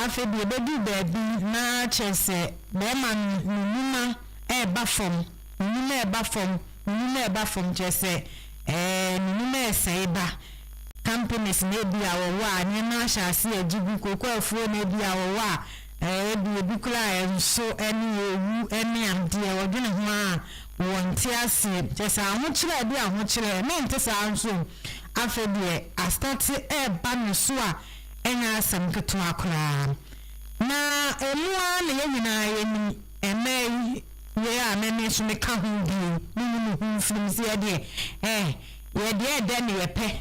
Afei deɛ ɛbɛduru baabi na kyerɛ sɛ barima no ne nnwuma reba fam, ne nnwuma reba fam, ne nnwuma reba fam, kyerɛ sɛ ɛɛ ne nnwuma resɛe ba. Companies na ebi a wɔwɔ a nneɛma ahyɛ ase agye gu, kooko afuo na ebi a wɔwɔ a ɛɛ ebi ebi koraa a ɛnso ne ewu ne adeɛ, wɔdwene ho a wɔnte aseɛ. Kyerɛ sɛ ahokyerɛ a ɛde ahokyerɛ, ɛno nte saa nso o. Afei deɛ astate reba ne so a ɛnyɛ asɛm ketewa koraa. Na ɛmu ara na yɛn nyinaa yɛnim mmaa yi, wei a me me nso meka ho bi o, menyi me ho mfiri mu sɛ yɛdeɛ eh, yɛdeɛ ɛdɛ ne yɛpɛ.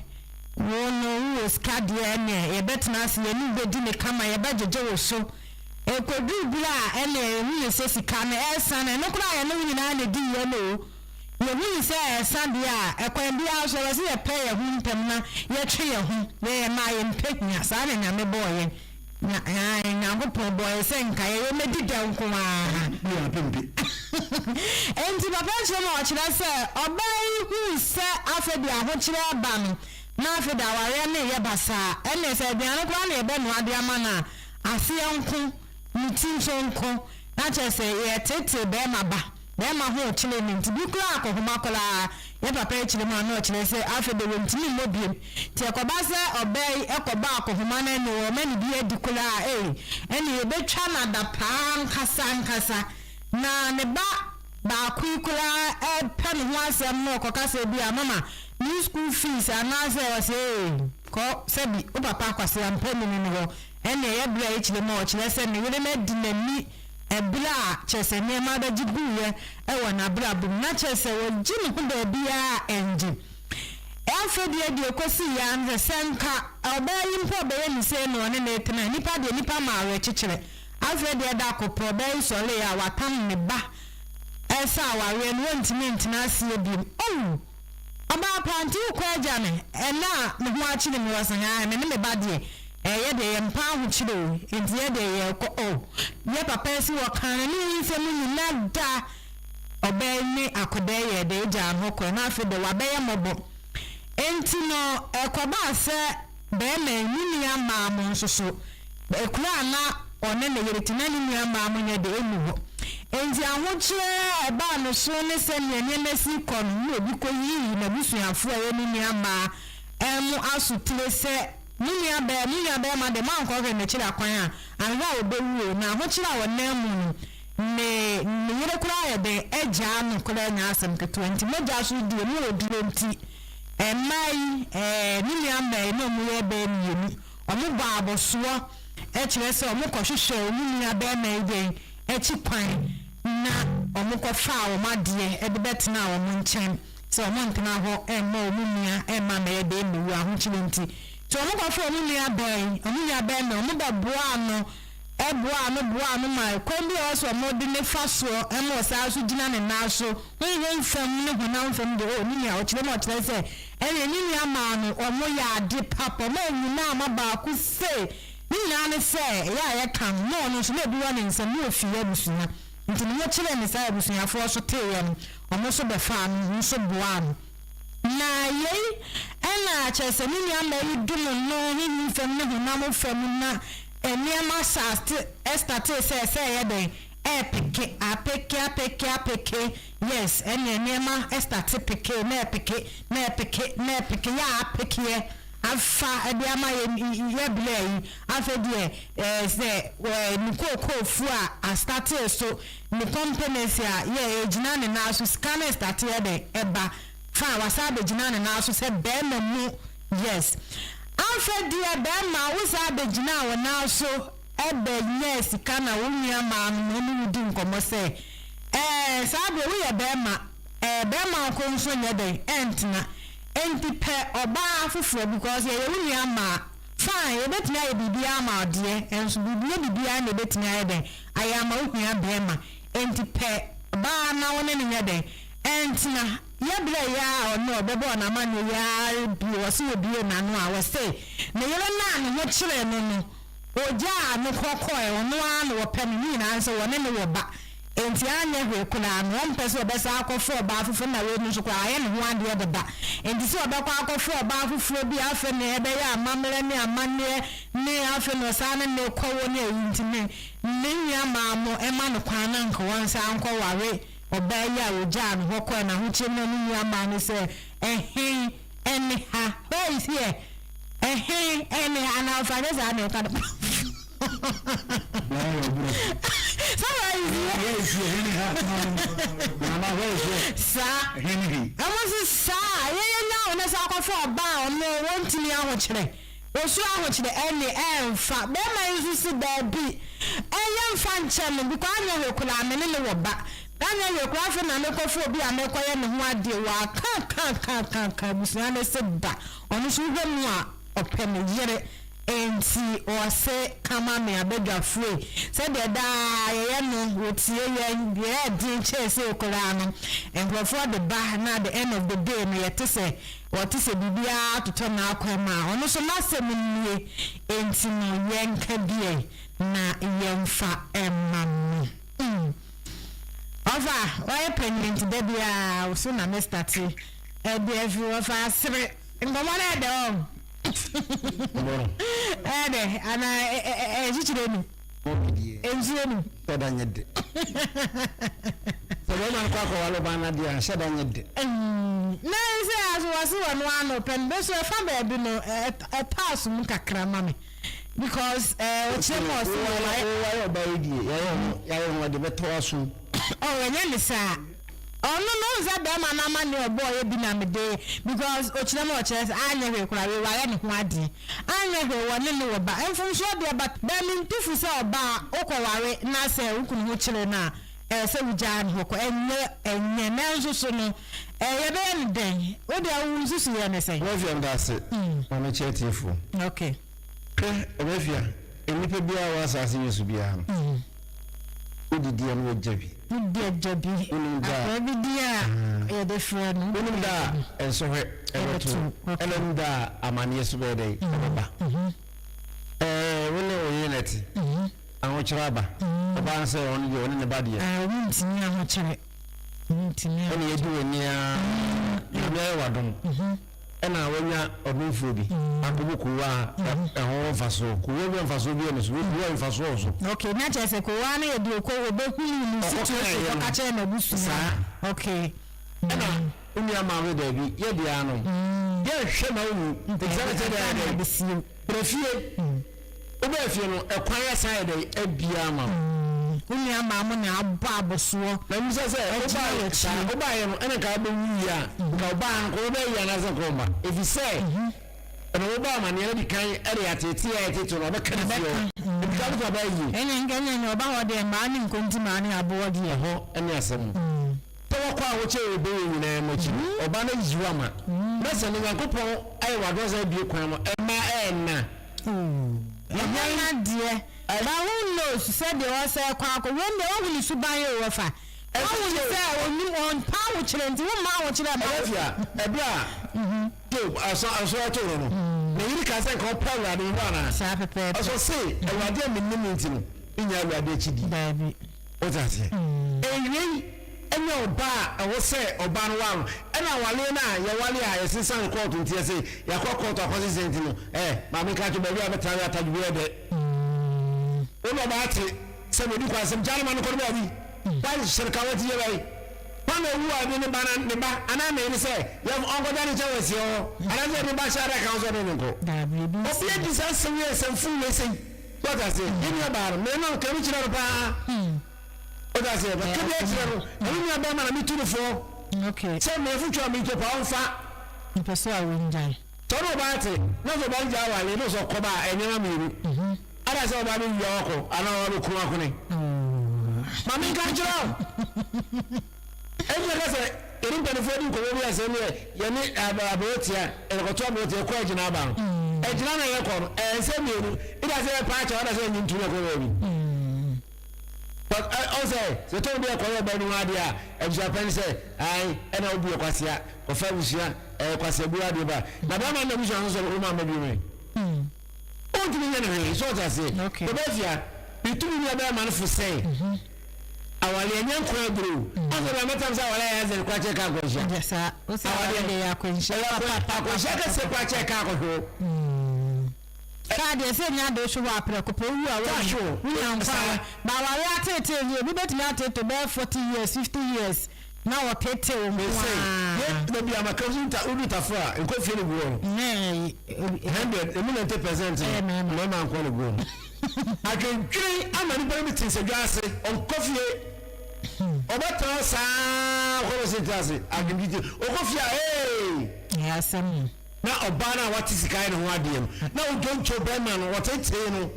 Wo no wowɔ sika deɛ ɛneɛ yɛbɛtena ase yɛne wo bɛdi no kama, yɛbɛgyegye wo so. Ɛkɔduru berɛ a ɛneɛ yɛhunu sɛ sika no ɛresane, ɛno koraa yɛne wo nyinaa na ɛdiiɛ no o. Yɛhunu sɛ ɛresa deɛ a, ɛkwan biara so ɛwɔ sɛ yɛpɛ yɛn ho ntɛm na yɛtwe yɛn ho. Yɛyɛ mmaa, yɛmpɛ hia. Saa na Nyame bɔɔ yɛn. Nya, ae, Nyankopɔn bɔɔ yɛn sɛ nka yɛyɛ mmɛdi dɛw nko ara. Enti papa kyerɛ ma ɔkyerɛ sɛ, ɔbaa yi huu sɛ afei deɛ ahokyerɛ aba no, na afei deɛ awareɛ no reyɛ basaa. Ɛnneɛ sɛ aduane koraa na yɛbɛnoa de ama no a, aseɛ nko, ne ti nso nko. Na kyerɛ sɛ yɛreteetee barima ba. Bɛɛma ho kyere no nti bi koraa akɔhoma koraa yɛ papa akyire mu a na ɔkyerɛ sɛ afei de wɔntumi mmɔ biom nti ɛkɔba sɛ ɔbaa yi kɔbɔ akɔhoma no ɛne ɔma ne bi adi koraa ei ɛne yɛbɛtwa no adapaa ankasa ankasa na ne ba baako yi koraa pɛ ne ho asɛm na ɔkɔka sɛ bi a mama me school fees anaasɛ ɔsɛ ei kɔ sɛbi wo papa Kwasi Ampani no hɔ ɛne ɛyɛ berɛ a ɛkyire mu a ɔkyerɛ sɛ ne yere no adi n'ani Ɛberɛ a, kyerɛ sɛ, nneɛma bɛgye guiɛ wɔ n'abrabɔ mu, na kyerɛ sɛ, ɔgye ne ho baabiara a ɛngye. Afei deɛ, deɛ ɛkɔsiiɛ ara ne sɛ, sɛ anka ɔbaa yi mpo ɔbɛyɛ ne sei na ɔne no retena a, nnipa deɛ, nnipa ma awerɛkyekyerɛ. Afei deɛ, da koro pɛ, ɔbaa yi sɔreeɛ a, watam ne ba sɛ awareɛ no, wɔntumi ntena aseɛ bio. Oh! Ɔbaa pa, nti wokɔ agya me ɛnnɛ a me ho akyere me? Ɔse, Aane, me ne me ba deɛ, ɛɛ yɛ deɛ yɛmpɛ ahokyere o, nti yɛ deɛ yɛrekɔ o. Yɛ papa yi se wɔkaa ne ne ho nsɛm nyina da. Ɔbaa yi ne akɔdaa yi yɛɛ dɛ gyaa no hɔ kɔɛ, na afei deɛ wabɛyɛ mmɔbɔ. Nti no ɛkɔbaa sɛ barima yi ne nua mmaa mo nso so, Kuro a na ɔne ne yere te, na ne nuammaa mo nyɛ de nni hɔ. Enti ahokyerɛ a ɛbaa no so ne sɛnea nneɛma si kɔ no, na obi kɔyii n'abusuafoɔ a ɛyɛ ne nuammaa mo asotire sɛ, Mo nuabaa, mo nuabarima de, moankɔhwɛ n'akyiri akwan a, anhwɛ a ɔbɛwu o. Na ahokyerɛ a ɔnam mu no, ne ne yere koraa ayɛ dɛn agyaa no koraa nyɛ asɛm ketewa. Enti mogya so deɛ, mu wɔ duro nti, mmaa yi, ne nuammaa yi, na wɔyɛ bɛyɛ mmienu. Wɔbɔɔ abɔsoɔ, kyerɛ sɛ wɔkɔhwehwɛɛ wɔn nua barima yi dɛn akyi kwan na wɔkɔfaa wɔn adeɛ de bɛtenaa wɔn nkyɛn sɛ wɔntena hɔ mma wɔn nua mma mmɛyɛ dɛn mmɛwu ahokyere nti. Nti wɔkɔfaa wɔn nua baa yi, wɔn nua barima yi, wɔbɛboaa no, boaa no, boaa no ma kwan bi a ɛwɔ sɛ wɔde no fa soɔ ma ɔsan nso gyina ne nan so honhom fam ne honam fam deɛ, oh, ne nua, ɔkyerɛ mu ɔkyerɛ sɛ Ɛne ne nua maa no ɔmo yɛ ade papa ɔmo annyina amma baako sei ne nyinaa ne sɛ ɛyɛ a yɛka no na ɔno nso na ebi wɔ ne nsam na ofi abusua nti ne ho kyeree no saa abusuafoɔ nso teeɛ no ɔmo nso bɛfaa no nso boaa no na yei ɛna kyerɛ sɛ ne nua mmaa yi dom no honhom fam ne honam fam na nneɛma sate ɛstatee sɛ sɛ ɛyɛ dɛn ɛɛpeke apeke apeke apeke Yes ɛneɛ nneɛma starte peke na ɛpeke na ɛpeke na ɛpeke yɛ a apekeɛ afa ɛde ama yɛ yɛ blɛ yi afei deɛ ɛɛ sɛ ɛɛ ne kookoo fuo a astartee so ne companies a yɛ ɛgyina ne nan so sika no starte yɛ dɛn ɛba fine wasan abɛgyina ne nan so sɛ bɛɛma mu yes afei deɛ bɛɛma wo san abɛgyina wo nan so ɛbɛ nyaa sika na wo nua maa no na ɔne wo di nkɔmmɔ sɛ Ɛɛ, saa berɛ woyɛ barima, ɛɛ, barima nko nso nyɛ dɛn ɛntena, enti pɛ ɔbaa foforɔ because yɛyɛ wo nua mmaa, fine yɛbɛtumi ayɛ biribiara ama wo deɛ, nso biribi nyɛ biribiara na yɛbɛtumi ayɛ dɛn ayɛ ama wo hia barima, enti pɛ baa na wo ne no nyɛ dɛn ɛntena. Yɛ berɛ yi ara a ɔno ɔbɛbɔɔ n'amanneɛ yi ara bio, ɔse ɔbuee n'ano a, ɔse ne yere no a ne ho kyeree no no, ɔgyaa no hɔ kɔɛ, ɔno ara na ɔpɛ no, ne nyinaa ne sɛ wɔne no wɔ ba. Enti anyɛ hwee koraa no, ɔmpɛ sɛ ɔbɛsan akɔfa ɔbaa foforɔ na wei no nso koraa wayɛ ne ho adeɛ deda. Enti sɛ ɔbɛkɔ akɔfa ɔbaa foforɔ bi a afei na ɛbɛyɛ amammerɛ ne amanneɛ ne afei na ɔsan ne no rekɔwo ne ayi nti ne ne nua maa mo mma no kwan na anka wɔnsan nkɔware ɔbaa yi a ɔgyaa no hɔ kɔɛ n'ahokyerɛ mu na ne nua maa no sɛ ɛhe ne ha? Where is here? Ɛhe ne ha? Anaa ɔfa nyɛ saa na ɛka no. Saa. Ɛmo se saa yɛyɛ nya wo ne sɛ akɔfa ɔbaa a ɔno wɔntumi ahokyerɛ osuro ahokyerɛ ɛne ɛnfa bɛɛma yi nso se daabi ɛyɛ nfa nkyɛ no because anyɛ hwee koraa me ne no wɔ ba anyɛ hwee koraa afei na mekɔfa obi a mekɔyɛ ne ho adeɛ waka ka ka ka ka abusua ne se da ɔno nso wohwɛ mu a ɔpɛ ne yere Enti ɔse ka ma me abadwafoɔ yi, sɛdeɛ daa yɛyɛ no, wɔtie yɛn, deɛ ɛyɛ den kyɛn sei koraa no, nkurɔfoɔ de ba na at the end of the day no yɛte sɛ wɔte sɛ biribiara atotɔ n'akwan mu a, ɔno nso n'asɛm nie, enti no yɛnka bi ɛ na yɛmfa mma no. Mm. Ɔfa, wayɛ panyin nti da biara wo so na me starte ɛde afiri ɔfa asere. Nkɔmmɔ no ɛdɛ ɔ. Ɛyɛ dɛ anaa ɛkyikyire nu? Nsuo nu. Hyɛ da nyɛ dɛ. Sɛ bɛrima no kɔ akɔwale ɔbaa no adeɛ a, hyɛ da nyɛ dɛ. Na sɛ aso wɔse wɔno ano pɛ no bɛso ɛfa baabi no ɛtɔ asom kakra ma me because ɔkyerɛ mu ɔse wɔware. Woware ɔbaa yi deɛ yɛayɛ ho yɛayɛ ho adeɛ bɛtɔ w'asom. Oh ɛnyɛ ne saa. Ɔno no wohu sɛ bɛɛma no amaneɛ ɔbɔɔyɛ bi na mede because okyerɛ ma ɔkyerɛ sɛ anyɛ hwee koraa wei wayɛ ne ho adeɛ anyɛ hwee wɔne no wɔ ba mfomsoɔ deɛ but bɛ mentu fo sɛ ɔbaa wokɔ ware na sɛ wo kunu ho kyere no a ɛɛ sɛ wogyaa ne hɔ kɔ ɛnyɛ ɛnyɛ nanso so no ɛɛ yɛbɛyɛ no dɛn wo deɛ wo nsusuiɛ ne sɛn. Ɔbɛfia medase ma mekyɛ atiefoɔ. Okay. Hwɛ ɔbɛfia nnipa biara wɔ asaase yi so biara no wodidi a na wagya bi. Wodi agya bi. Wonim da a. Akoa bi din a yɛde frɛ no. Wonim da a nsɔhwɛ bɛto wo, ɛna wonim da a amaneɛ so bɛyɛ dɛn? Ɛbɛba. Ɛɛ, wo ne wo yere na ɛte. Ahokyerɛ aba. Ɔbaa no sɛ ɔno deɛ ɔne ne ba deɛ. Wontumi ahokyerɛ. Wontumi ahokyerɛ. Ɛna yɛdi w'ani ara. Nyame ayɛ w'adom. Ɛna wanya ɔdomfoɔ bi akɔbɔ kowa a ɛho wɔ mfasoɔ. Kowa bi a mfasoɔ biara nni so. Wei kowa a mfasoɔ wɔ so. Okay, na kyerɛ sɛ kowa no yɛ deɛ ɔkɔ ɔbɛhunu ne situation kɔka kyerɛ n'abusua. Saa. Okay. Ɛna wo nua maa wo daabi, yɛ deɛ ano. Yɛnhwɛ ma wo wu. Nti saa na kyerɛ deɛ ayɛ dɛn? Brɛ fie. Wobaa fie no, ɛkwan asan ayɛ dɛn? Abue ama wo. Wo nua maa mo na abɔ abosoɔ. Na mibisa sɛ, wobaeɛ saa, wobaeɛ no, ɛna nka wobɛwu wie a, nka wobaa no, nka wobɛyɛ yie anaasɛ nka womma? Ɛfiri sɛ, ɛna wobɔ amaneɛ no di kan de ateetee a ɛtete no, ɔbɛka ne fie hɔ. Nti nka wobɛtumi aba yie. Ɛnna nka ɛnna nea ɔba hɔ deɛ, mmaa ne nkonti mmaa ne aboɔ deɛ. Ɛhɔ ne asɛm no. Sɛ wɔkɔ a wokyɛ wɔ bɛyɛ nyinaa mu akyi no, ɔbaa no ayi wo ama. Na sɛ no Nyankopɔn ayɛ wo adom sɛ abue kwan no, ɛmma ɛnna. Ɛhɔ deɛ, but who knows sɛdeɛ ɔsɛ kɔ akɔ, wei deɛ wahu ne suban o wɔfa, wahu ne sɛ ɔnim ɔmpa ahokyerɛ nti womma ahokyerɛ mma. Ɛbɛfia, ɛberɛ a Job aso aso ɛtoo no no, ne yere kaa sɛ nka ɔpɛ Awurade ho anaa? Saa pɛpɛɛpɛ. Ɔsɛ ɔse, Awurade a mennim no nti no, mennya Awurade akyi di. Daabi. Wote aseɛ? Awiei ɛnyɛ ɔbaa a ɛwɔ sɛ ɔbaa no ware no. Ɛna awareɛ no a yɛware a yɛsensan no kɔɔto nti yɛse yɛakɔ kɔɔto akɔsesa nti no eh maame nka nkyerɛ baabi a bɛtena we atadwe bi yɛ dɛ. Wo ne ɔbaa te sɛ madi kwan sɛm gyaa no ma no nkɔ no baabi. Wahyɛ no ka wati yɛ bɛn? Hwan na owu a ɔde ne ba na ne ba anaa ne yere sɛ yɛ ɔnkɔda ne nkyɛn wɔ asie hɔ anaasɛ yɛde ne ba hyɛ adaka ho sɛ ɔne no nkɔ? Obi adi saa nsɛm yi a nsɛmfuu wei sei. Wate aseɛ? Yɛn nua baa no, me no, ka bi kyerɛ no paa. Wate aseɛ? Maka bi akyerɛ no. Na me nua bɛrima na metu no foɔ. Sɛ me afotuo a metu paa ɔmfa. Mepɛ sɛ a wongyae. Sɛ ɔne ɔbaa te, na sɛ ɔbaa no gyae awale, na sɛ ɔkɔba a, nneɛma mmienu. Ada sɛ ɔbaa bɛwia wakɔ, anaa ɔbaa bɛku akone. Ma menka nkyerɛ wo. Ɛnti na ɛka sɛ yɛne mpanimfoɔ di nkɔmmɔ bi a sɛ neɛ yɛne aberetea yɛrekɔto aberetea yɛkɔ agyina aba no agyina na yɛkɔ no ɛyɛ nsɛm mmienu ida sɛ yɛpa akyɛw ada sɛ yɛnye ntum ɛkɔ baabi ɔn sɛ sɛ tɔn bi ɛkɔyɛ ɔbaa no ho adeɛ a abusuapɛn sɛ ae ɛna wobu yɛ kwasea kɔfa abusua ɛyɛ kwasea bu adeɛ ba na bɛrima no abusua nso sɛ ɔma ama bi mu ɔntumi nyɛ no hwee sɛ ɔte aseɛ bɛbɛ fia metumi nua bɛrima no fo sɛ. Awareɛ nyɛ nko aduro o. Ɔsɛ bɛ mɛtam sɛ awareɛ ayɛ accident koraa kyɛn kaa akwanhyia. Ɛyɛ saa. Wosɛ awareɛ deɛ yɛ akwanhyia Ɛyɛ papapapa. akwanhyia kɛseɛ koraa kyɛn kaa akɔhwe o. Kaa deɛ sɛ nya de wohwe hɔ a prɛko pɛ wowu a Kaa hwe woawu. o. Wonya nkwa Saa. a ba awareɛ ateetee deɛ obi bɛtumi ateetee bɛyɛ 40 years, 50 years na wɔteetee wo nko Mese ara. yɛ dabi a maka nso ta wodu tafo a nkɔ fie no gu hɔ no. Nyɛ 100 emu 90% no Ɛyɛ mmarima. mmarima nko na gu hɔ no. Adwendwene ama nipa no bi te nsadwa ase, ɔnkɔ fie. Ɔbɛtena hɔ saa kɔ bɛsi ntra ase. Adwendwene ti ɔkɔ fie a ee. Ɛyɛ asɛm o. Na ɔbaa no a wate sika ayɛ ne ho adeɛ no, na ɔdwontwo bɛrima no, ɔtetee no.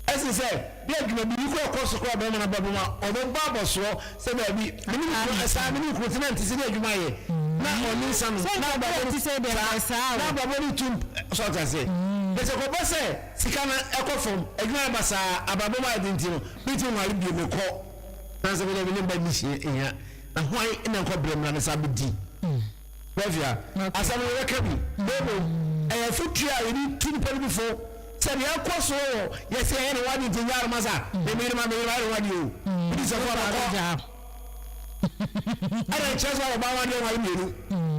Ɛsen sɛ bi adwuma biribi kora ɛkɔ so kora bɛrima no abrabɔ mu a, ɔbɛbɔ abɔsoɔ sɛ daabi, me ne me kunu saa, me ne me kunu te na nte sɛ ne adwuma ayɛ, na ɔne nsa nom, Sɛ na nka abrabɔ no te sɛ deɛ saa, saa na o. abrabɔ no tu mp, so ɔte aseɛ. Na sɛ kɔba sɛ sika no ɛkɔ fam, adwuma ayɛ basaa, abrabɔ mu ayɛ den nti no, mentumi nware bio, mekɔ. Na sɛ me deɛ me ne mma nni hia, hia, na hwan na nkɔ brɛ mmra me sa bɛdi. Bafia, asɛm no yɛbɛka bi, na mmom ɛyɛ afotu a yɛde tu nnipa no bi fo sɛ deɛ ɛkɔ so wɔ yɛsɛ yɛyɛ ne ho ade nti nyɛ aroma sa, me meyere ma meyere ayɛ ne ho adeɛ o, wodi sɛ fo abakɔ. Ɛna nkyerɛ sɛ ɔbaa wadeɛ nware mmienu.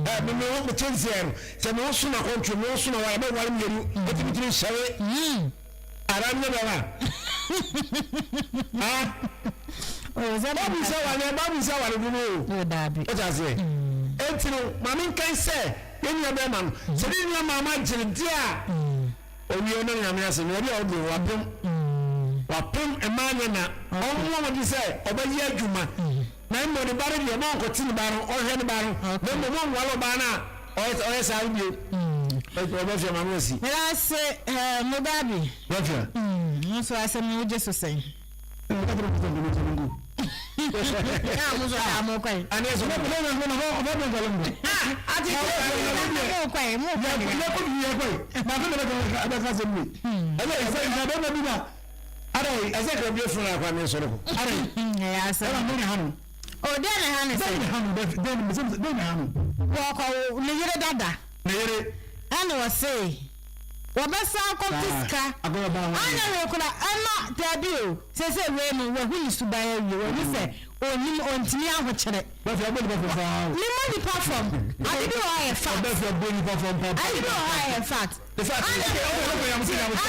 Ɛ me me ho mete nseɛ no sɛ me ho so na kɔntro me ho so na ware mɛ nware mmienu ɛti me tiri nhyɛre. Ara nyɛ bɛma. Ah. Bible sɛ wale Bible sɛ wale dodo o. O daabi. O ta seɛ. Enti no maame nkan sɛ yɛn nua bɛrima no sɛ ne nua maama gyere deɛ a owie ɔno nyame ase na ɔde a ɔde wapem wapem mmaa nyɛ na ɔmo wɔn de sɛ ɔbɛyɛ adwuma na mmom ne ba no deɛ ɔmo ne ba no ɔhwɛ ne ba no na mmom ɔnwale ɔbaa no a ɔyɛ saa no bio. Ɔbɛfia maame asi. Meda ase Mugabe. Bɛfia. Nso asɛm no wogye so sɛn? Ah, mo nso daa mo kwan. Ani ɛsɛ mo mo mo mo mo mo mo mo. Ah, ati ko mo kwan mo kwan. Yɛ ko bi yɛ kwan. Na ko na bɛ ka bɛ ka sɛ mi. Ɛsɛ ɛsɛ ɛsɛ bɛ ma bi na. Ada yi ɛsɛ kɛ bi funu akwa mi sɔrɔ ko. Ada yi. Ɛyɛ asɛm. Ɛna mo ni ha no. O den ne ha ne sɛ. Den ne ha no bɛ den den ne ha no. Wɔkɔ ne yere dada. Ne yere. Ɛna ɔse wɔbɛsan akɔto sika anyɛ hwee koraa ɛma daabi o seesei wei no wahu ne suban awie wahu sɛ ɔnim ɔntumi ahokyerɛ memmɔ nipa fam ade bi wɔ hɔ a yɛ fact ade bi wɔ hɔ a yɛ fact anyɛ hwee koraa ɛna mesusu sɛ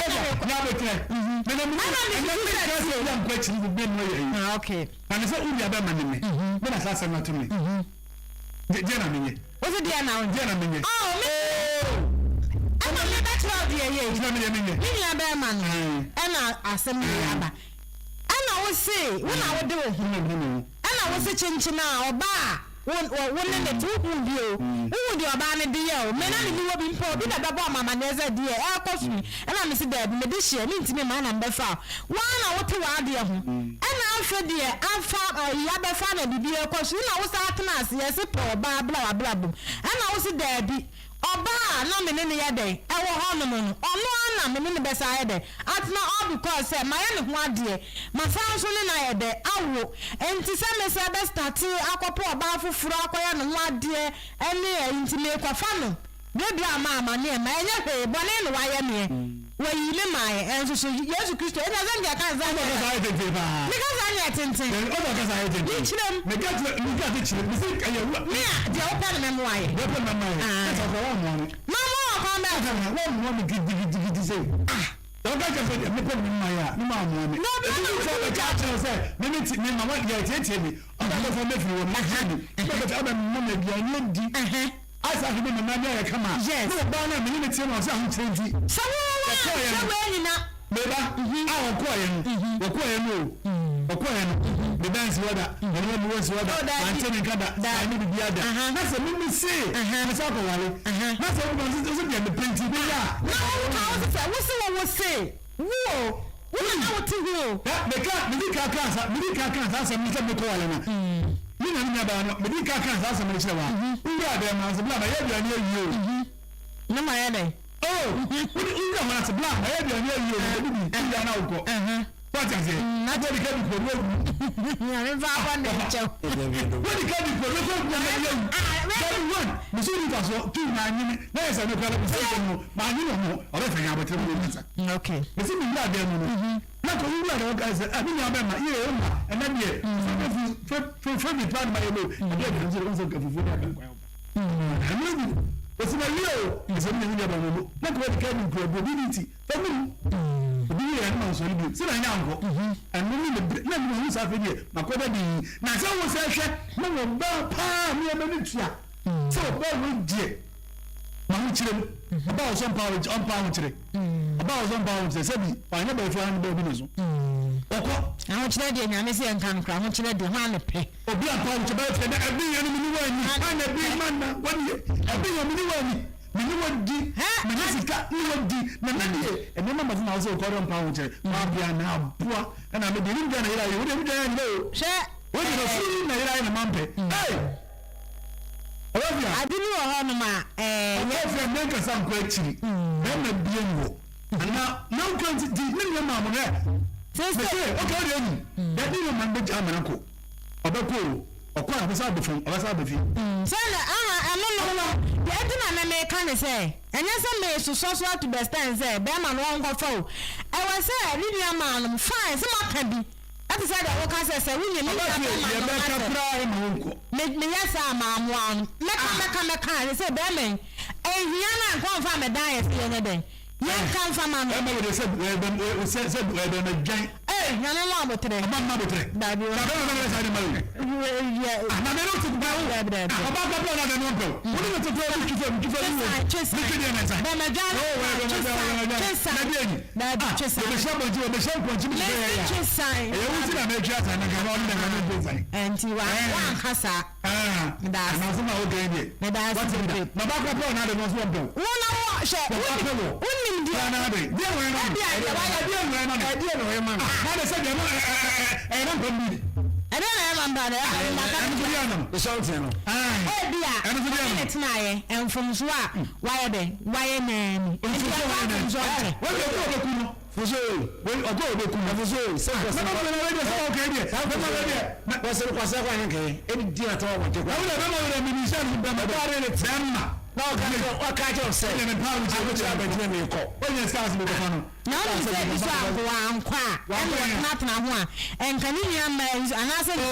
ah okay na ne sɛ wowia bɛma ne me me na saa asɛm no ato me deɛ na menyɛ Wo se deɛ na wo. Deɛ na menyɛ. Oh me. Ɛna me bɛ kyerɛ wo deɛ yɛ. Nti na menyɛ menyɛ. Me nua bɛɛma no. Ɛna asɛm yi aba. Ɛna wo se wo na wo de wo ho. Ɛna wo se kyenkyen a ɔbaa a wo wo ne ne te wo hu bi o. Wo hu deɛ ɔbaa no de yɛ o. Me na me ni wɔ bi mpo obi na bɛbɔ ɔmo amaneɛ sɛ deɛ ɛɛkɔ so yi. Ɛna me se daabi me de hyeɛ me ntumi mma na me bɛfa o. Wo ara na wo te w'adeɛ ho. Ɛna afɛ deɛ afa ayi abɛfa na biribi rekɔ so na wo san tena ase yɛse pɛ ɔbaa bra w'abrabɔ mu ɛna wo se daabi ɔbaa a na me ne no yɛ dɛn ɛwɔ hɔ nom no ɔno ara na me ne no bɛsan ayɛ dɛn atena all because sɛ mayɛ ne ho adeɛ masan nso ne no ayɛ dɛn awo nti sɛ me sɛ bɛ starte akɔpɛ ɔbaa foforɔ akɔyɛ ne ho adeɛ ɛne ayi nti merekɔfa no Gabriel ama amaneɛ ma ɛnyɛ hwee, bɔne na wayɛ meɛ, wayii me maeɛ, ɛnso so Yesu Kristo, ɛnna sɛ nka ɛka sɛ Ɔba kasa ayɛ tenten paa. Me kasa nyɛ tenten. Dabi, ɔba kasa ayɛ tenten. Me kyerɛ mu. Me ka kyerɛ, me ka kyerɛ, me se ɛyɛ wura. Me a, deɛ wopɛ no mɛmoa yɛ. Deɛ wopɛ no mɛmoa yɛ. Ah. Ɛsɛ ɔkora woammoa me. Mammoa wɔ kwan bɛn so? Woammoa me gidigidigidi sei. Ah. Sɛ woka kyerɛ sɛ deɛ mepɛ no mɛmoa yɛ a, ne woammoa me. Na obi Ebi na nso wodi bɛka akyerɛ wo sɛ me me ti, me ma wa, yɛ tietie me. Ɔka kyerɛ sɛ mɛfiri hɔ no, mɛtie me. Ɔka kyerɛ sɛ ɔbɛma me aduane adi. Asa ahwɛ me mma ne ayɛ kama. Yes. Ne ɔbaa no a me ne no teɛ no ɔsɛ ahokyerɛ nti. Sɛ wo wo a Wɔkɔɔeɛ hwɛ no. wei nyina. Me ba a wɔkɔɔeɛ no, wɔkɔɔeɛ no o, wɔkɔɔeɛ no, me ba nsi hɔ da, ɔno a mewɔ nsi hɔ da, Oh, daabi. mante ne nka da, Daabi. manyɛ biribiara da. Aha. Na sɛ me me se, Aha. me san kɔware, Aha. na sɛ wo ba nso, wo se deɛ mepɛ nti, meyɛ a. Na wo ka wo se sɛ, wo se wo wo se, wo o, wo na na wo te ho o. Na meka, medi kan kaa saa, medi kan kaa saa asɛm no sɛ mekɔware no. Me na me nuabaa no, medi kan kaa saa asɛm no kyerɛɛ wo a, wowuraa dɛm no ase, bla, mayɛ aduane awie o. Na mayɛ dɛn? Oh, wode, wowura hɔ no ase, bla, mayɛ aduane awie o, mebɛdidi, wowie a na wokɔ. So ate aseɛ? Wode ka di kuro, na wawu. Nyame mfa abɔne nkyɛ wo. Wode ka di kuro, na wawu, na wawu. Dabi, one, mese wonni mfasoɔ, two, mannye me, na yɛ sɛ me koraa, mese nsɛm no, mannye me ho, ɔbɛfɛ yɛn abɔtere mu, mese Okay. mewuraa dan mu no, na. Na kɔ wura na wɔka sɛ, ah, me nua bɛma, yɛ yɛ ma, ɛnɛ deɛ, fɛ fɛ fɛ mi paa na ma yɛ mo, ɛdeɛ deɛ nso nso nka fufuo ne abɛn kwan. Ɛno bi, osi ma wie o, ɛsɛ mi na mi nua bɛma mo, na kɔ wɔde ka mi nkura bi obi ti, fɛ mi mu, obi yɛ ɛno ma nsɔre bi, sɛ na nyɛ ankɔ, ɛno ne ne bere, na mi na ho saa afɛ deɛ, ma kɔ da bi, na sɛ wo sɛ hwɛ, na wɔ ba paa mi ɛmɛ ne tua, sɛ ɔbaa wei deɛ. M'ahokyerɛ mu, ɔbaa a ɔsɔ mpa ɔmpa ahokyerɛ. Ɔbaa a ɔsɔ mpa ahokyerɛ sɛbi wanyɛ bɛyifoɔ ara ne baa obi na so. Ɔkɔ. Ahokyerɛ deɛ Nyame sɛ yɛnka no korɛ ahokyerɛ deɛ hwan ne pɛ. Obi ampa ahokyerɛ bɛyɛ fɛ dɛ ɛbi yɛ no mene wo ani hwan na ɛbi ma na wɔne yɛ ɛbi yɛ mene wo ani mene wo di mene sika ne wo di na na deɛ ɛnneɛma ma fo ma wo sɛ ɔkɔ dɛ mpa ahokyerɛ wabea na aboa ɛna me deɛ ne dwa na yɛrɛ ayɛ wo deɛ me dwa yɛ anyɛ o hwɛ wo deɛ na firi na yɛrɛ ayɛ na mampɛ hey. Ade bi wɔ hɔnom a, ɛɛ. Ɔbɔfo a menkasa nkɔ akyiri, bɛrima bie ni hɔ. Ana na nkɔ nti di ne nua maa mo nɛ. Mese okay ɔde anim. Dɛ ne nua maa no bɛgya amena kɔ. Ɔbɛkɔ o, ɔkɔ a ɔbɛsa aba fam, ɔbɛsa aba fie. Sɛ na aha ɛno no, deɛ nti na me meka ne sɛ, ɛnyɛ sɛ mesosɔ so ato bɛstɛn sɛ bɛrima no ɔnkɔfa o. Ɛwɔ sɛ ne nua maa nom, fine sɛ moaka bi. Ɛte sɛ deɛ woka sɛ, sɛ wonyɛ me nua bɛrima no asɛm. Me meyɛ saa a mammoa no. Mɛka mɛka mɛka a sɛ bɛrima yi ɛnhia no a nka ɔmfa mmɛdan yɛ sɛ yɛnyɛ dɛn yɛnka mfa ma no. Bɛrima wei deɛ sɛ sɛ sɛ bɛrima dwan. Ee nyame ma abotrɛ. Ɔma mma abotrɛ. Dabi o. Na bɛrima bɛrima saa de ma o. Yɛ. Ah na mɛ no ti ba o. Dabi dabi. Ah ɔba kɔ pɛ ɔna bɛrima ɔmpɛ o. Wo ne no tete o twi fam twi fam wo. Twe san Ne twe deɛ na nsa. Bɛrima dwan. Oo wɛ bɛrima dwan bɛrima dwan. Twe san. Na deɛ ni. Dabi Ah twe san. wɔbɛhyɛ mpɔnkye wɔbɛhyɛ mpɔnkye bi te sɛ yɛyɛ a. Mesi twe san. Ɛyɛ wo ti na mɛtwe asan na nka na ɔne na nka mɛtwe san. Nti wa wanka saa. Medaase. Anaasɛ ma woka yi deɛ. Medaase Wate da. bebree. Na baako pɛ ɔna ade no nso ɔmpɛ wo. Wo na wo hwɛ Ɔba pɛ wɔ. wonim deɛ. Ɔna ade. Deɛ na ɔyɛ ma no. Ebia deɛ wayɛ. Ɛdeɛ na ɔyɛ ma no. Ɛdeɛ na ɔyɛ ma no. Ah, na de sɛ deɛ no ɛyɛ na mpam bi de. Ɛdeɛ na ɛyɛ ma mpa no. Ɛno nso deɛ anam. Something no. Ebia Ɛno nso deɛ ɔne anam. ne tenaeɛ mfomsoɔ a wayɛ dɛ wayɛ naani. Nti Mfomsoɔ ɛfa wayɛ naani. mfomsoɔ nkyɛ. Wei deɛ obi a ɔbɛku no. Fuso yi. Wei ɔkɔ a ɔbɛku no. Fuso yi. Sɛ kwasi. Na bɛma wei deɛ sɛ ɔka yi deɛ. Bɛma wei deɛ. Kwasi no kwasi akɔ ahenkan. Ɛdi di na tɛwɔ abɔnten kɔ. Na wo deɛ bɛma wei deɛ mimi nhyɛ no bɛma. Bɛma. Na ɔka kyerɛ ɔka kyerɛ sɛ. Ɛna mpa wo kyerɛ. Ahokyerɛ abɛgyina mi kɔ. Ɔnyɛ sika ase mi kɔfa no. Na wonim sɛ ebi so anko wankɔ a ɛna ɔtenatena ho a ɛnka ne nua mmaa yi so anaasɛ ne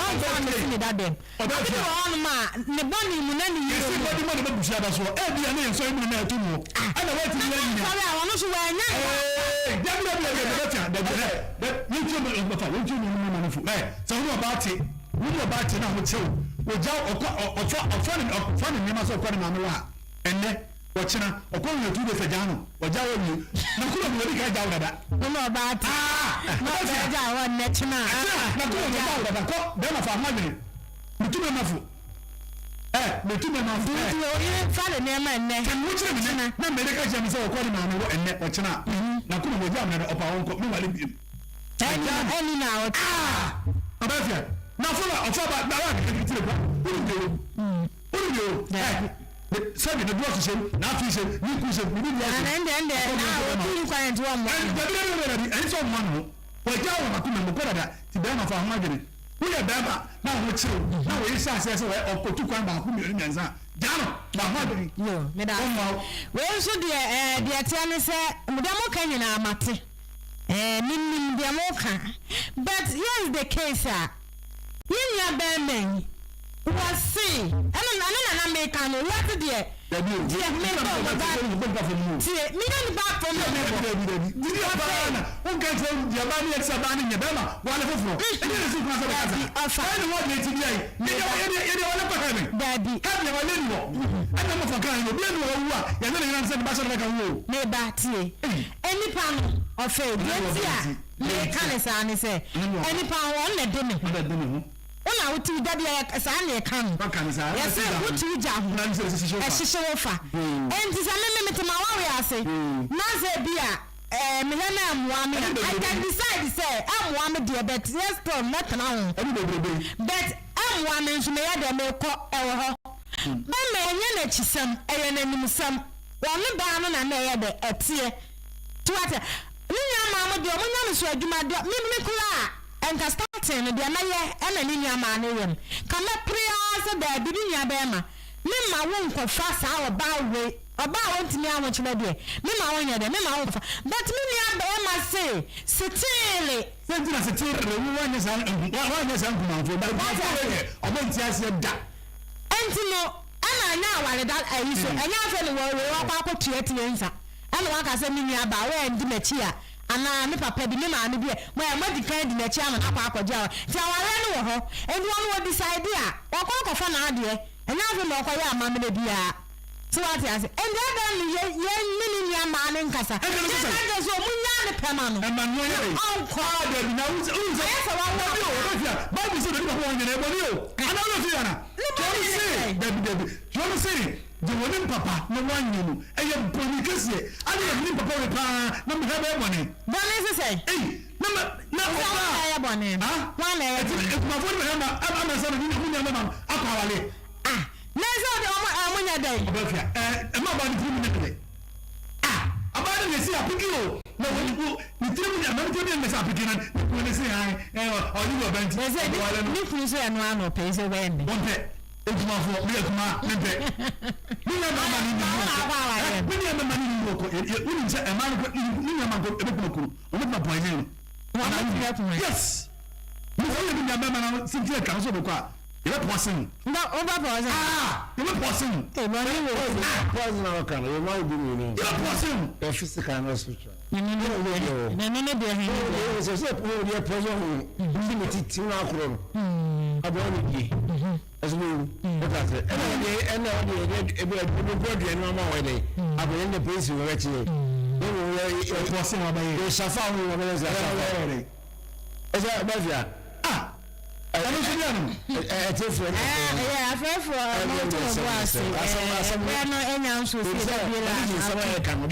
ɔmfa mmɛsi ne dadam. Obi wɔ hɔnom a ne bɔne mu na ne yie Yɛsi mu. bɔde mu na bɛbusu aba soɔ. Ebia ne yɛn nsɔre mu na ɛto mu. Ɛna wɔatumi Na anyina. sɛ ɔsɔre a ɔno nso wannya ne hɔ. Ee, dabi dabi dabi dabi bɛtia dabi ɛ dɛ yɛntie mu ɔfa yɛntie mu ɔmo ma no fo ɛ sɛ wo ne ɔbaa te wo ne ɔbaa te na ho kyɛw ogya ɔkɔ ɔfa ɔfa ne ɔfa ne nneɛma sɛ ɔkɔ ne maame hɔ a ɛnɛ ɔkyena ɔkɔ wia tu de sɛ gyaa no ɔgya wɔ wie na kuro mu wɔdi ka gya wo dada. Wo ne ɔbaa te na ɔbaa gya wɔ nnɛ kyena a. Na kuro mu ɔgya wo dada kɔ bɛrima fa ho adwene metu bɛrima fo ɛ metu bɛrima fo ɛ. Nti oyere fa ne nneɛma nnɛ. Sɛ mo kyerɛ me nɛ na mmɛde ka kyerɛ me sɛ ɔkɔ ne maame wɔ ɛnnɛ ɔkyena na kuro mu ɔgya me dada ɔpa wɔn kɔ me wale biem. Ɛni na ɔte. Ɔbaa fia na fo na ɔfa ba na wa kɛkɛ tiri kura wuli de o wuli de o ɛ sɛbi ne blɔk hyɛm n'afi hyɛm ne nku hyɛm ne bi bi ahyɛm. Ɛnde ɛnde na otu nkwan nti wɔn mmoa ne ho. Dabi dabi dabi ɛni sɛ ɔmmoa ne ho wɔgya wɔn akoma mu kɔ dada ti bɛrima fa ho adwene woyɛ bɛrima na ho kyew na wɔyɛ hyɛ aseɛ sɛ wɔyɛ ɔkɔtu kwan baako mmienu mmiɛnsa gya no fa ho adwene. Yo meda ɔmmoa wo. Wei nso deɛ ɛɛ deɛ ɛteɛ ne sɛ deɛ moka nyinaa mate ɛɛ menim deɛ moka but here's the case a yɛn nua bɛrima yi wɔse ɛno ɛno na na meka no wiase deɛ Dabi o. deɛ meka o ba tie meyɛ nipa fam na mebɔ Dabi dabi. Didi ɔbaa na wonka kyerɛ deɛ ɔbaa ne yɛ sɛ ɔbaa ne nyɛ bɛrima wale foforɔ. Ɛnyɛ ne so kwan sɛ bɛkasa. Dabi ɔfa. Ɛne wɔ deɛ ti bia yi. Yɛdeɛ yɛdeɛ yɛdeɛ wale kɔ heaven. Dabi. Heaven wale ni hɔ. Ɛna mo fa kan yi obi ɛni wɔ wu a yɛne ne yɛn sɛ ne ba hyɛ ne bɛka wo o. Meba tie. Nipa no ɔfɛ deɛ nti a meka ne saa ne sɛ nipa no ɔno na ɛde ne ho. Ɔna ɛde ne ho. Wo na wote wo gya deɛ saa na ɛka no. Waka no saa. Yɛsɛ wote wo gya ho. Na ne sɛ ɛhyehye wo fa. Ɛhyehye wo fa. Enti sɛ me me mete m'awareɛ ase na sɛ bi a ɛɛ mehwɛ na ɛmmoa me a, I can decide sɛ ɛmmoa me deɛ but yɛ still mɛtena ho. Ɛne bebrebe. But ɛmmoa me nso meyɛ dɛ mekɔ ɛwɔ hɔ. Bɛma ɛnyɛ n'akyisɛm ɛyɛ n'animsɛm. Ɔne baa no na na ɛyɛ dɛ ɛteɛ. So wate? Ne nua maa mo deɛ ɔmo nya me so adwuma deɛ me me koraa nka starting no deɛ mɛyɛ ɛna ne nua maa no yɛ no ka mɛpere ara sɛ daabi me nua bɛɛma me mma wo nkɔfa saa ɔbaa wei. Ɔbaa a ɔntumi ahokyerɛ deɛ, me ma wo nyɛ dɛ, me ma wo nfa. But me nua barima se, seteele. Sɛ nti na seteele, wo woanyɛ saa nku, woanyɛ saa nkumanfoɔ, but nkumanfoɔ wei deɛ, ɔmo nte aseɛ da. Ɛnti no, ɛna ɛnyɛ aware da ayi so, ɛnyɛ afei na wɔ wei wakɔ akɔ tua tire nsa, ɛna waka sɛ me nua baa, woandi m'akyi a, anaa me papa bi, me maame bi a, mo a moadi kan adi n'akyi ama no akɔ akɔgye aware. Nti awareɛ no wɔ hɔ, nti ɔno wɔ decide a, wakɔ akɔfa n'adeɛ, ɛnyɛ afei na ɔkɔyɛ amammerɛ biara. So wate ase? Ɛnde adɛn ne yɛ yɛn ne ne nua mmaa no nkasa? Ɛnde no Yɛnka sɛ. nkyerɛ sɛ ɔmo nyaa ne pɛ ma no. Ɛma no yɛ dɛn? Ɔnkɔ. Ah, dabi, na wo sɛ, wohu sɛ. Ayɛ sɛ wawo Dabi o, akwadaa. ɔbɛfia. Bible sɛ, dabi papa wɔn nyɛ bɔne o. Anaa wura fi ana? Ne bɔne Kyerɛ no ne se, sɛn? dabi, dabi. Kyerɛ no se, deɛ wɔnim papa na wɔanyɛ no, ɛyɛ bɔne kɛseɛ. Ade na menim papa wei paa, na mehwɛ bɛyɛ bɔne. Bɔne se sɛn? Ei, na ma, na Sɛ ɔbaa. hwan na ɛyɛ bɔne? Ah? Hwan na ɛyɛ Ɛti, bɔne? akumafoɔ no bɛhwɛ ama, ama sɛ no, ne nua bɛma no akɔ awareɛ. Ah na ɛsɛ ɔde ɔmo ɔmo nyɛ dɛn. Ɔbɛfia ɛɛ ɛma ɔbaa ne tiri mu nyɛ dɛ ah ɔbaa no na esi apiki o na wɔ wo ne tiri mu nyɛ ɛma ne tiri mu nyɛ sɛ apiki na ne kunu ne se han ɛɛ ɔne wɔ ɔbɛn ti Ɛsɛ ne ɔwale no ne kunu so ɛno ano ɔpɛ sɛ ɔbɛyɛ ne. Wɔn pɛ ekumafoɔ mi ekuma mi pɛ mi nua bɛma ne ni mu ɔkɔ ɛ mi nua bɛma ne ni mu ɔkɔ yɛ yɛ wunim sɛ ɛmaa no kɔ ne nua ma nkɔ ebe kuma kunu ɔmo tuma poison no Wɔn tuma poison. Yes mi sɛ yɛ mi nua bɛma na sinti ɛka so bɛ kɔ a. Yɛbɛ pɔse no. Nka wo bɛ pɔse no. Ah! Yɛbɛ pɔse no. Ee bɔne wɔ mu. Ah! Poison na wɔka no, yɛma wo bi mmienu. Yɛbɛ pɔse no. Yɛ physical and spiritual. Ɛno ne deɛ, ɛno ne deɛ hɛn deɛ. Sɛ sɛ wo deɛ poison ho, nti ne titi no akorɔ no. Abɔ ne die. Ɛsɛ bɛ wu. Wota sɛ ɛna deɛ ɛna ɔde ɛde ɛbɛ ɛbɛ gu aduane ama wɔ ɛdɛ. Abɔ yɛn de polisi wɔ bɛkye yɛ. Ne mu yɛ yɛ pɔse wɔ bɛyɛ. Yɛ safa ho wɔ bɛyɛ sɛ safa. Ɛsɛ bɛfia. Ah! Ɛno nso deɛ no. Ɛtiɛfoɔ no. Ɛyɛ afɛɛfoɔ ɔmo nto mo bo ase. Ɛbrɛ no enya nso si ɛda bi la. Nsɛm a yɛka no.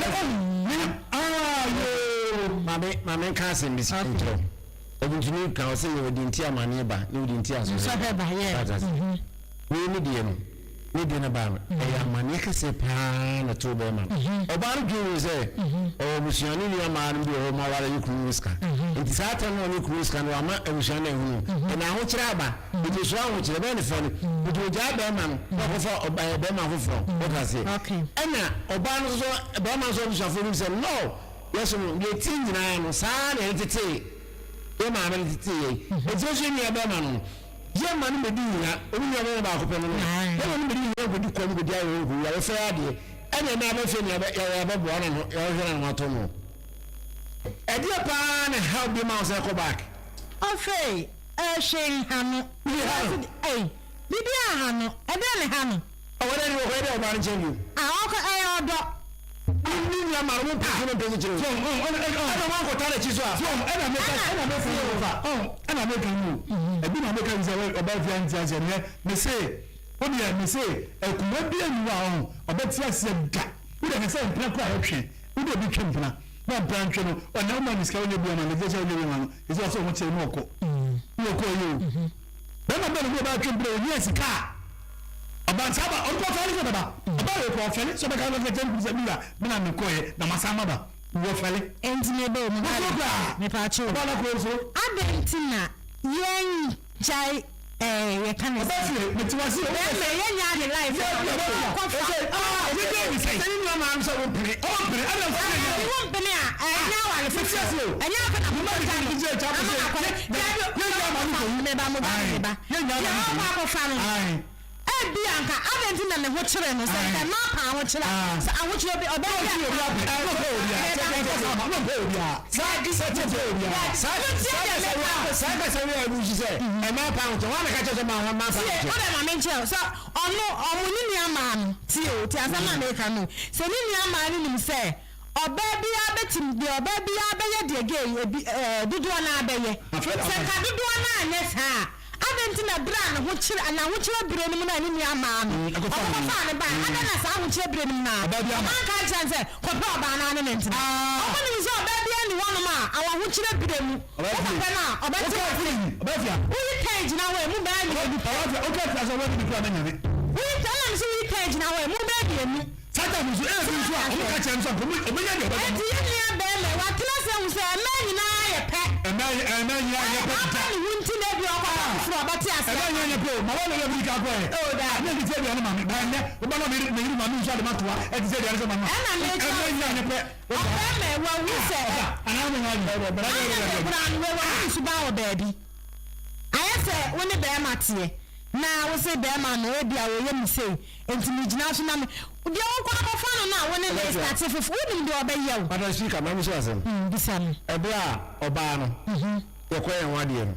Maame maame nka asɛm bi nkyerɛ wo. Obuntuni ka ɔsɛ yɛ ɔdi nti amaneɛ ba ne ɔdi nti asɔhwɛ. Nsɔhwɛ ba yɛ. Wei ne deɛ no. Ne deɛ no baa no, ɛyɛ amaneɛ kɛseɛ paa na ɛtoo bɛrima no. Ɔbaa no dwen ho sɛ ɔwɔ abusua ne nua mmaa no bi wɔ hɔ ma aware ne kunu no sika. Nti saa tam no a ɔne kunu no sika no wama abusua no ahunu. Ɛna ahokyerɛ aba. Nti osuro ahokyerɛ ɛbɛyɛ ne fɛ no. Nti ɔgyaa bɛrima no na ɔkɔfa ɔbaa bɛrima foforɔ. Wote aseɛ? Ɛna ɔbaa no nso bɛrima nso abusuafoɔ nim sɛ no yɛso no deɛ ɛteɛ nyinaa no saa na yɛde tetee yɛ maame no tetee yɛn. Nti nso yɛ nua bɛrima no no. Yɛ ma no medi hia, obi nua bɛma baako pɛ no no, yɛ ma no medi hia nkɔdi kɔm nkɔdi awerɛhoɔ nkɔwu a, wɔfɛre adeɛ, ɛne ɛnɛ abɛfɛ ni abɛ yɛ yɛbɛboa no no yɛhwehwɛ no na watɔ no. Ɛdeɛ paa na help bi ma wo sɛ kɔ back. Ɔfei hwee nha no. Biribi ha no. Ei, biribi anha no, ɛdeɛn na ɛha no? Ɔwɔ dɛ ne wɔkɔyɛ dɛ ɔbaa no nkyɛn bio. Ah, ɔkɔ, ɛyɛ ɔdɔ. Ne nua ma no mo mpɛ mo mpɛ kyekyere o. Ɛna mo ankɔta n'akyi so a. Ɛna meka ɛna meka yi o ɛna meka yi o ebi na meka yi sɛ ɔbaa fi ante aseɛ neɛ mese o deɛ mese akuma bi anu a ɔho ɔbɛte aseɛ da wo deɛ sɛ mpena kora yɛtwe wo deɛ bi twe mpena na mpena ntwe no ɔna woma ne sika wonyɛ bi ama no ɛsɛ sɛ wonyɛ bi ama no ɛsɛ ɔsɛ ɔho kyerɛ ne ɔkɔ ne ɔkɔ yɛ o Bɛrima bɛn na obi a ɔbɛtwe mpena ohia sika a ɔba saa ba ɔno kɔ ɔfɛle sɛ ɔbɛba ɔba wei kɔ ɔfɛle sɛ ɔbɛka ɔbɛka kyɛn kuru sɛ mi wura mi na mi kɔ yɛ na ma san ma ba wɔ fɛle. Enti me ba o me ba de me pa kyɛw ɔba na kɔ nso. Adɛn nti na yɛn gyae ɛɛ yɛ ka ne sɛ. Ɔba fie me te wase o. Bɛrima yɛn nya ne life yɛ yɛ bɛ kɔ fa. Aa yɛ bɛ mi sɛ. Sɛ ne nua maa mi sɛ wo mpene ɔwɔ mpene ɛna nfa yɛ yɛ. Wo mpene a ɛnyɛ awale foforɔ ɛnyɛ afɛ na Mo akɔfa no ama no akɔ dabi meba mo ba meba deɛ ɔkɔ akɔfa no ebi anka adɛn nti na ne ho kyerɛ no sɛ nka na apa ahokyerɛ sɛ ahokyerɛ bi ɔbɛyɛ ɔdɛ ma menkyerɛ sɛ ɔno ɔmo ne nua maa no tie o tie asɛm a meka no sɛ ne nua maa no nim sɛ Ɔbaa biara bɛtim deɛ ɔbaa biara bɛyɛ deɛ gay ebi ɛɛ dodoɔ no ara bɛyɛ. Sɛ nka dodoɔ no ara anyɛ saa a, adɛn nti na berɛ a ne ho kyere n'ahokyerɛ berɛ no mu no a ne nua maa no, wɔkɔfaa no baeɛ, adɛn na saa ahokyerɛ berɛ no mu no ara wɔanka ankyerɛ no sɛ kɔpɛ ɔbaa no ara ne no ntena? Wɔnim sɛ ɔbaa biara nni hɔnom a w'ahokyerɛ berɛ mu wo papa no a ɔbɛte wo ase. Woyi tɛn gyina hɔ a emu bɛyɛ mmienu pɛ. Woyi tɛn, ɛna mese woyi tɛn gyina hɔ a emu bɛyɛ mmienu. Satan nso, ebi nso a, wɔka kyerɛ no sɛ ɔbɛnya deɛ ɔbɛba. Enti yɛn nua barima yi, watena ase ahu sɛ mmaa nyinaa yɛ pɛ. Mmaa. Ɛmɛ nyɛ anyɛ pɛ da. Aba ne ho nti na ebi ɔkɔ foforɔ ɔbɛte ase. Ɛmɛ nyɛ anyɛ pɛ o. Ma wɔn na ɛbi ka kɔ yɛ. O da. Ɛmɛ ti sɛ aduane ma mi. Ba ɛnɛ ɔba na mi mi yiri ma mi nso ade ma toa. Ɛti sɛ aduane sɛ ma ma. Ɛna mi kyerɛ Ɛmɛ nyɛ anyɛ pɛ. Ɔbɛrima wahu sɛ. Anaa mi nyɛ anyɛ. Ana sɛ kura no wɔ wahu suban wɔ baabi. Ayɛ sɛ wo ne bɛrima teɛ na wo se bɛrima no ebi a wɔyɛ mi sei nti mi gyina so na mi deɛ wokɔ akɔfa no na wo ne ne start foforɔ, wonim deɛ ɔbɛyɛ wo. Madam Speaker, maame so asɛm. Bisa no. Ɛberɛ a ɔbaa no yɛkɔ yɛn ho adeɛ no,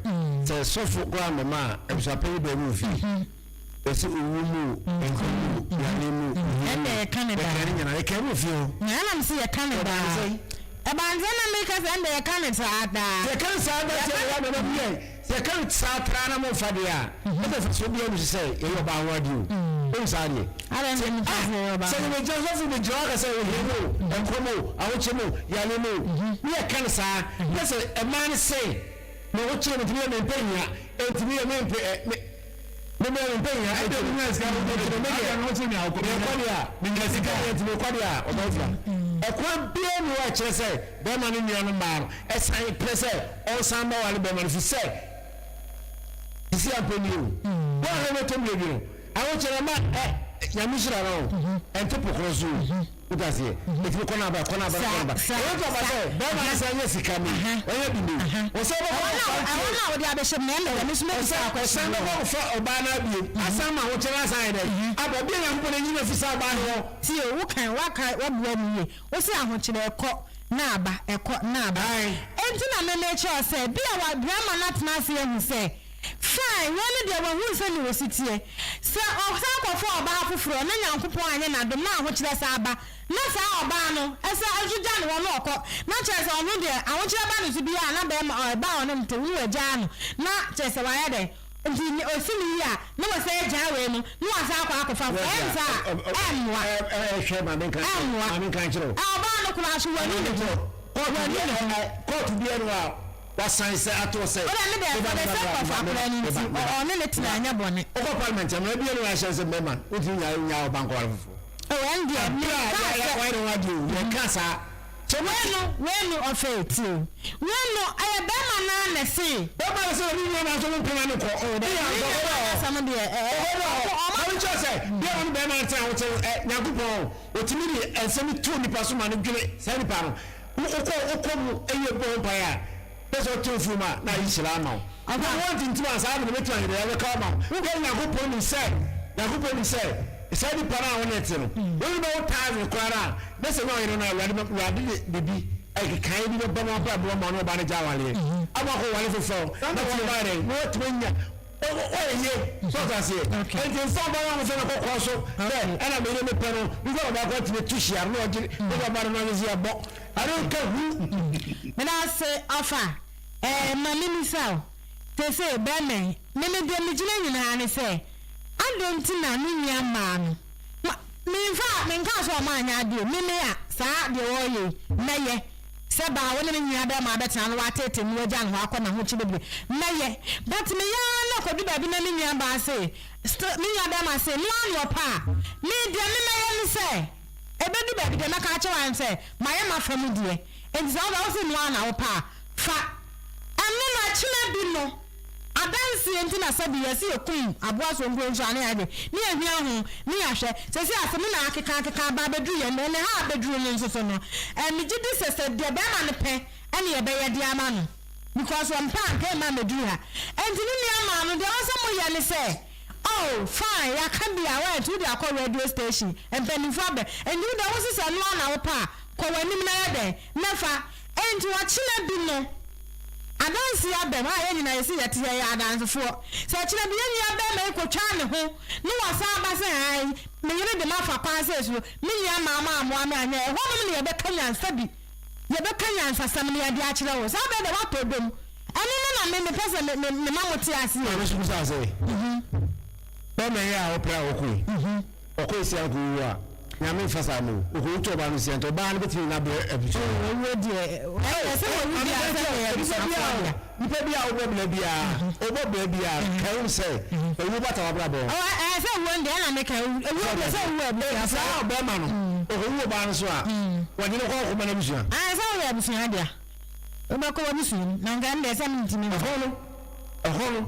sɛ sɔfo koraa mmɛma a, abusuapɛn baa mu wɔ fie. Yɛsɛ owu mu o, nkwa mu o, yare mu o, ohia mu Ɛnna o, yɛka ne daa. Yɛka ne nyinaa, yɛka mu wɔ fie hɔ. Na ɛna mi sɛ yɛka ne Ɛbaa daa. ne sɛn? Ɛbaa ne sɛ na mi ka sɛ ɛnna yɛka ne saa daa. Sɛ yɛka ne saa daa sɛ yɛyɛ amena bi yɛ, sɛ yɛka ne saa traa na momfa deɛ a, ɛsɛ sɛ so obiara mu sɛ yɛyɛ ɔbaa ho adeɛ o. Wohu saa deɛ? Adɛn na nipa sɛ yɛyɛ ɔbaa Sɛ ho? yɛbɛgyina sɔfo bɛgyina hɔ aka sɛ ohia mu o, nkwa mu o, ahokyere mu o, yare mu o, ne yɛka ne saa, na sɛ ɛmaa ne se me ho kyere me nti meyɛ mempɛ hia, enti meyɛ mempɛ ɛ me me meyɛ mempɛ hia, enti enti me deɛ mekɔ deɛ a sika deɛ nti mekɔ deɛ a ɔbaa fia. Ɛkwan biara nni hɔ a ɛkyerɛ sɛ bɛrima no nua no mmaa no ɛsan pɛ sɛ ɔnsan bɛware bɛrima no fi sɛ sisi ampɛ nie o. Wɔn a wɔbɛtɔ mmerɛ bi no ahokyerɛ ma ɛ Nyame nhyira no o, ɛnte po korɔ so o. Wote aseɛ? Ɛtumi kɔ no aba, kɔ no aba, kɔ no aba. Ɛyɛ nso aba sɛ bɛrima no sɛ anya sika mi, ɔnya bi mi. Ɔsɛ bɛkɔ Ɛhɔ na ɔfa ɛhɔ na wode abɛhyɛ mu na ɛmɛ dɛ me nso mɛbisa ɔsɛ akɔhyɛ ɔsan bɛkɔ ɔfa ɔbaa no abiem asan ma ahokyerɛ no asan ayɛ dɛ aba bi a Nyankopɔn ayi no afi saa ɔbaa no hɔ. Tie o, wokan waka wabua mu yie. Wose ahokyerɛ ɛkɔ na aba, ɛkɔ na aba. Ae. Enti na me mekyerɛ wo sɛ bi a wa barima no atena ase ahu sɛ fine wei no deɛ wahunu sɛdeɛ ɔsi teɛ. Sɛ ɔsan kɔfa ɔbaa foforɔ na Nyankopɔn anyɛ no adom na ahokyerɛ san ba na saa ɔbaa no san nso gya ne hɔ na ɔkɔ na kyerɛ sɛ ɔno deɛ ahokyerɛ ba ne so biara a na barima ɔbaa a ɔne no te no wagyaa no na kyerɛ sɛ wayɛ dɛn nti ne ɔsi ne yie a na wasan agyaa wei no na wasan akɔ akɔfa foforɔ ɛyɛ saa a ɛmmoa ɛmmoa ɔbaa no koraa so wanu ne ho wanu ne ho. Kɔɔto biara ni hɔ a wasan sɛ ato sɛ. Wode me deɛ for the sake of akwadaa no nti ɔne ne tena ɛnyɛ bɔne. Wokɔ parliament a mmara biara ni hɔ a ahyɛ sɛ mmarima wontumi nyaa nyaa ɔba nkɔware foforɔ. Oh ɛno deɛ menkaa sɛ. Abere a wɔayɛ ne ho adeɛ o yɛka saa. Sɛ Wei no wei no ɔfɛ tie o wei no ɛyɛ bɛrima no ara na ɛse. Bɛrima no sɛ ɔne nua no nso mo mpena no kɔ. Oh dɛ ne nua no asɛm deɛ ɛɛ. Ɔhɔ no hɔ maame kyerɛ sɛ bia ɔne bɛrima no tena ho ɛ Nyankopɔn ɔtumi de nsɛm to nipa so ma no dwene saa nipa no wokɔ wokɔ mu ɛyɛ bɔ ho mpaeɛ a pɛ sɛ ɔte ofiri mu a na ayi hyira ama wo na wɔntintim a saa de no bɛtumi ayɛ dɛ ɛbɛka ama wo wokɔ Nyankopɔn nim sɛ Nyankopɔn nim sɛ saa nipa no a wo ne te no wɔn bɛ wo thousand koraa no a na sɛ nyɛ ɔyere no a Awurade bɛ Awurade de biribi ɛkekaeɛ bi bɛba mu abrabɔ ama ɔne ɔbaa no gya awareɛ ama akɔ ware foforɔ na wɔn ba yɛ dɛ na wɔatumi anya ɔyɛ yie so ɔte aseɛ nti nfa ɔbaa no ahosuo no kɔkɔɔ so sɛ ɛna meyere me pɛ no nfa ɔbaa kɔ atumi tu hyia no na ɔgye ne ɔbaa no no anyɛ abɔ ɛno nka hu. Meda ase ɔfa ɛɛ ma memisa wo seesei bɛrima yi me me deɛ megyina nyinaa ne sɛ adɛn nti na ne nua mmaa no ma memfa menkaa sɛ ɔmo anyɛ adeɛ o me me a saa deɛ wɔreyɛ yi mɛyɛ sɛ baa wo ne me nua bɛrima abɛtena no wateete no wagya ne hɔ akɔ n'ahokyere bebree mɛyɛ but meyɛ ara na kɔdu baabi na me nua baa se still me nua bɛrima se no ara na ɔpɛ a me deɛ me mɛyɛ ne sɛ ɛbɛdu baabi deɛ mɛka akyerɛ wo ara ne sɛ mayɛ m'afa mu deɛ enti sɛ wo deɛ wo se no ara na wopɛ a fa ɛno no akyena bi no adanseɛ nti na sɛbi yɛse yɛkum aboa sonkuro nso a ne yɛayɛ dɛ ne yɛhwia ho ne yɛahwɛ sɛsei asɛm no na akeka akeka aba abɛduru yɛn ɛnɛ ha abɛduru no nso so no eh, megye di sɛ sɛ deɛ bɛrima no pɛ ɛne yɛbɛyɛ de ama no because ɔmpɛ a anka ɛmma mmɛduru ha enti ne nua maa no deɛ ɛwɔ sɛ moyɛ ne sɛ oh fine yɛaka bi a wɛn nti wode akɔ radio station mpanimfoɔ abɛ enti wode wo se sɛ ɛno ara na wopɛ a kɔ w'anim na yɛ dɛn na fa enti ɔkyena bi no adanseɛ aba mu a yɛn nyinaa yɛsi yɛte yɛyɛ adansefoɔ sɛ ɔkyena bi yɛn nua bɛrima yi kɔtwaa ne ho ne wasan aba sɛ ae me yere de mafa kwan sɛ so me nua maa ma amoa me anyɛ ɛhɔnom ne yɛbɛka nyansa bi yɛbɛka nyansasɛm no yɛde akyerɛ wo saa bɛyɛ dɛ woatɔ dom ɛno no na me mepɛ sɛ me me mema mo te aseɛ. Maame nso bisa sɛ, bɛrima yi a ɔpere a ɔkɔ yi, ɔkɔ esia nkɔwu a, Nyame mfa saa mma o, ɔkɔwu to ɔbaa no sia nti ɔbaa no bɛtumi nya berɛ abusua no. Owuo deɛ, ɛyɛ sɛ wɔwu deɛ a sɛ ɛyɛ abusuafoɔ dea. Nipa bi a wobɔ bra biara, wobɔ bra biara, kae hu sɛ owuo bata w'abrabɔ ho. Ɛyɛ sɛ owuo no deɛ ɛna meka, owuo deɛ sɛ owuo abusuafoɔ. Saa ɔbarima no, ɔkɔwu ɔbaa no so a, wɔde no kɔ akɔma n'abusua. Ɛyɛ sɛ ɔyɛ abusua dea. Wobɛkɔ w'abusua mu, na nka ɛno deɛ sɛ mentumi nkɔ. Ɛhɔ no, ɛhɔ no,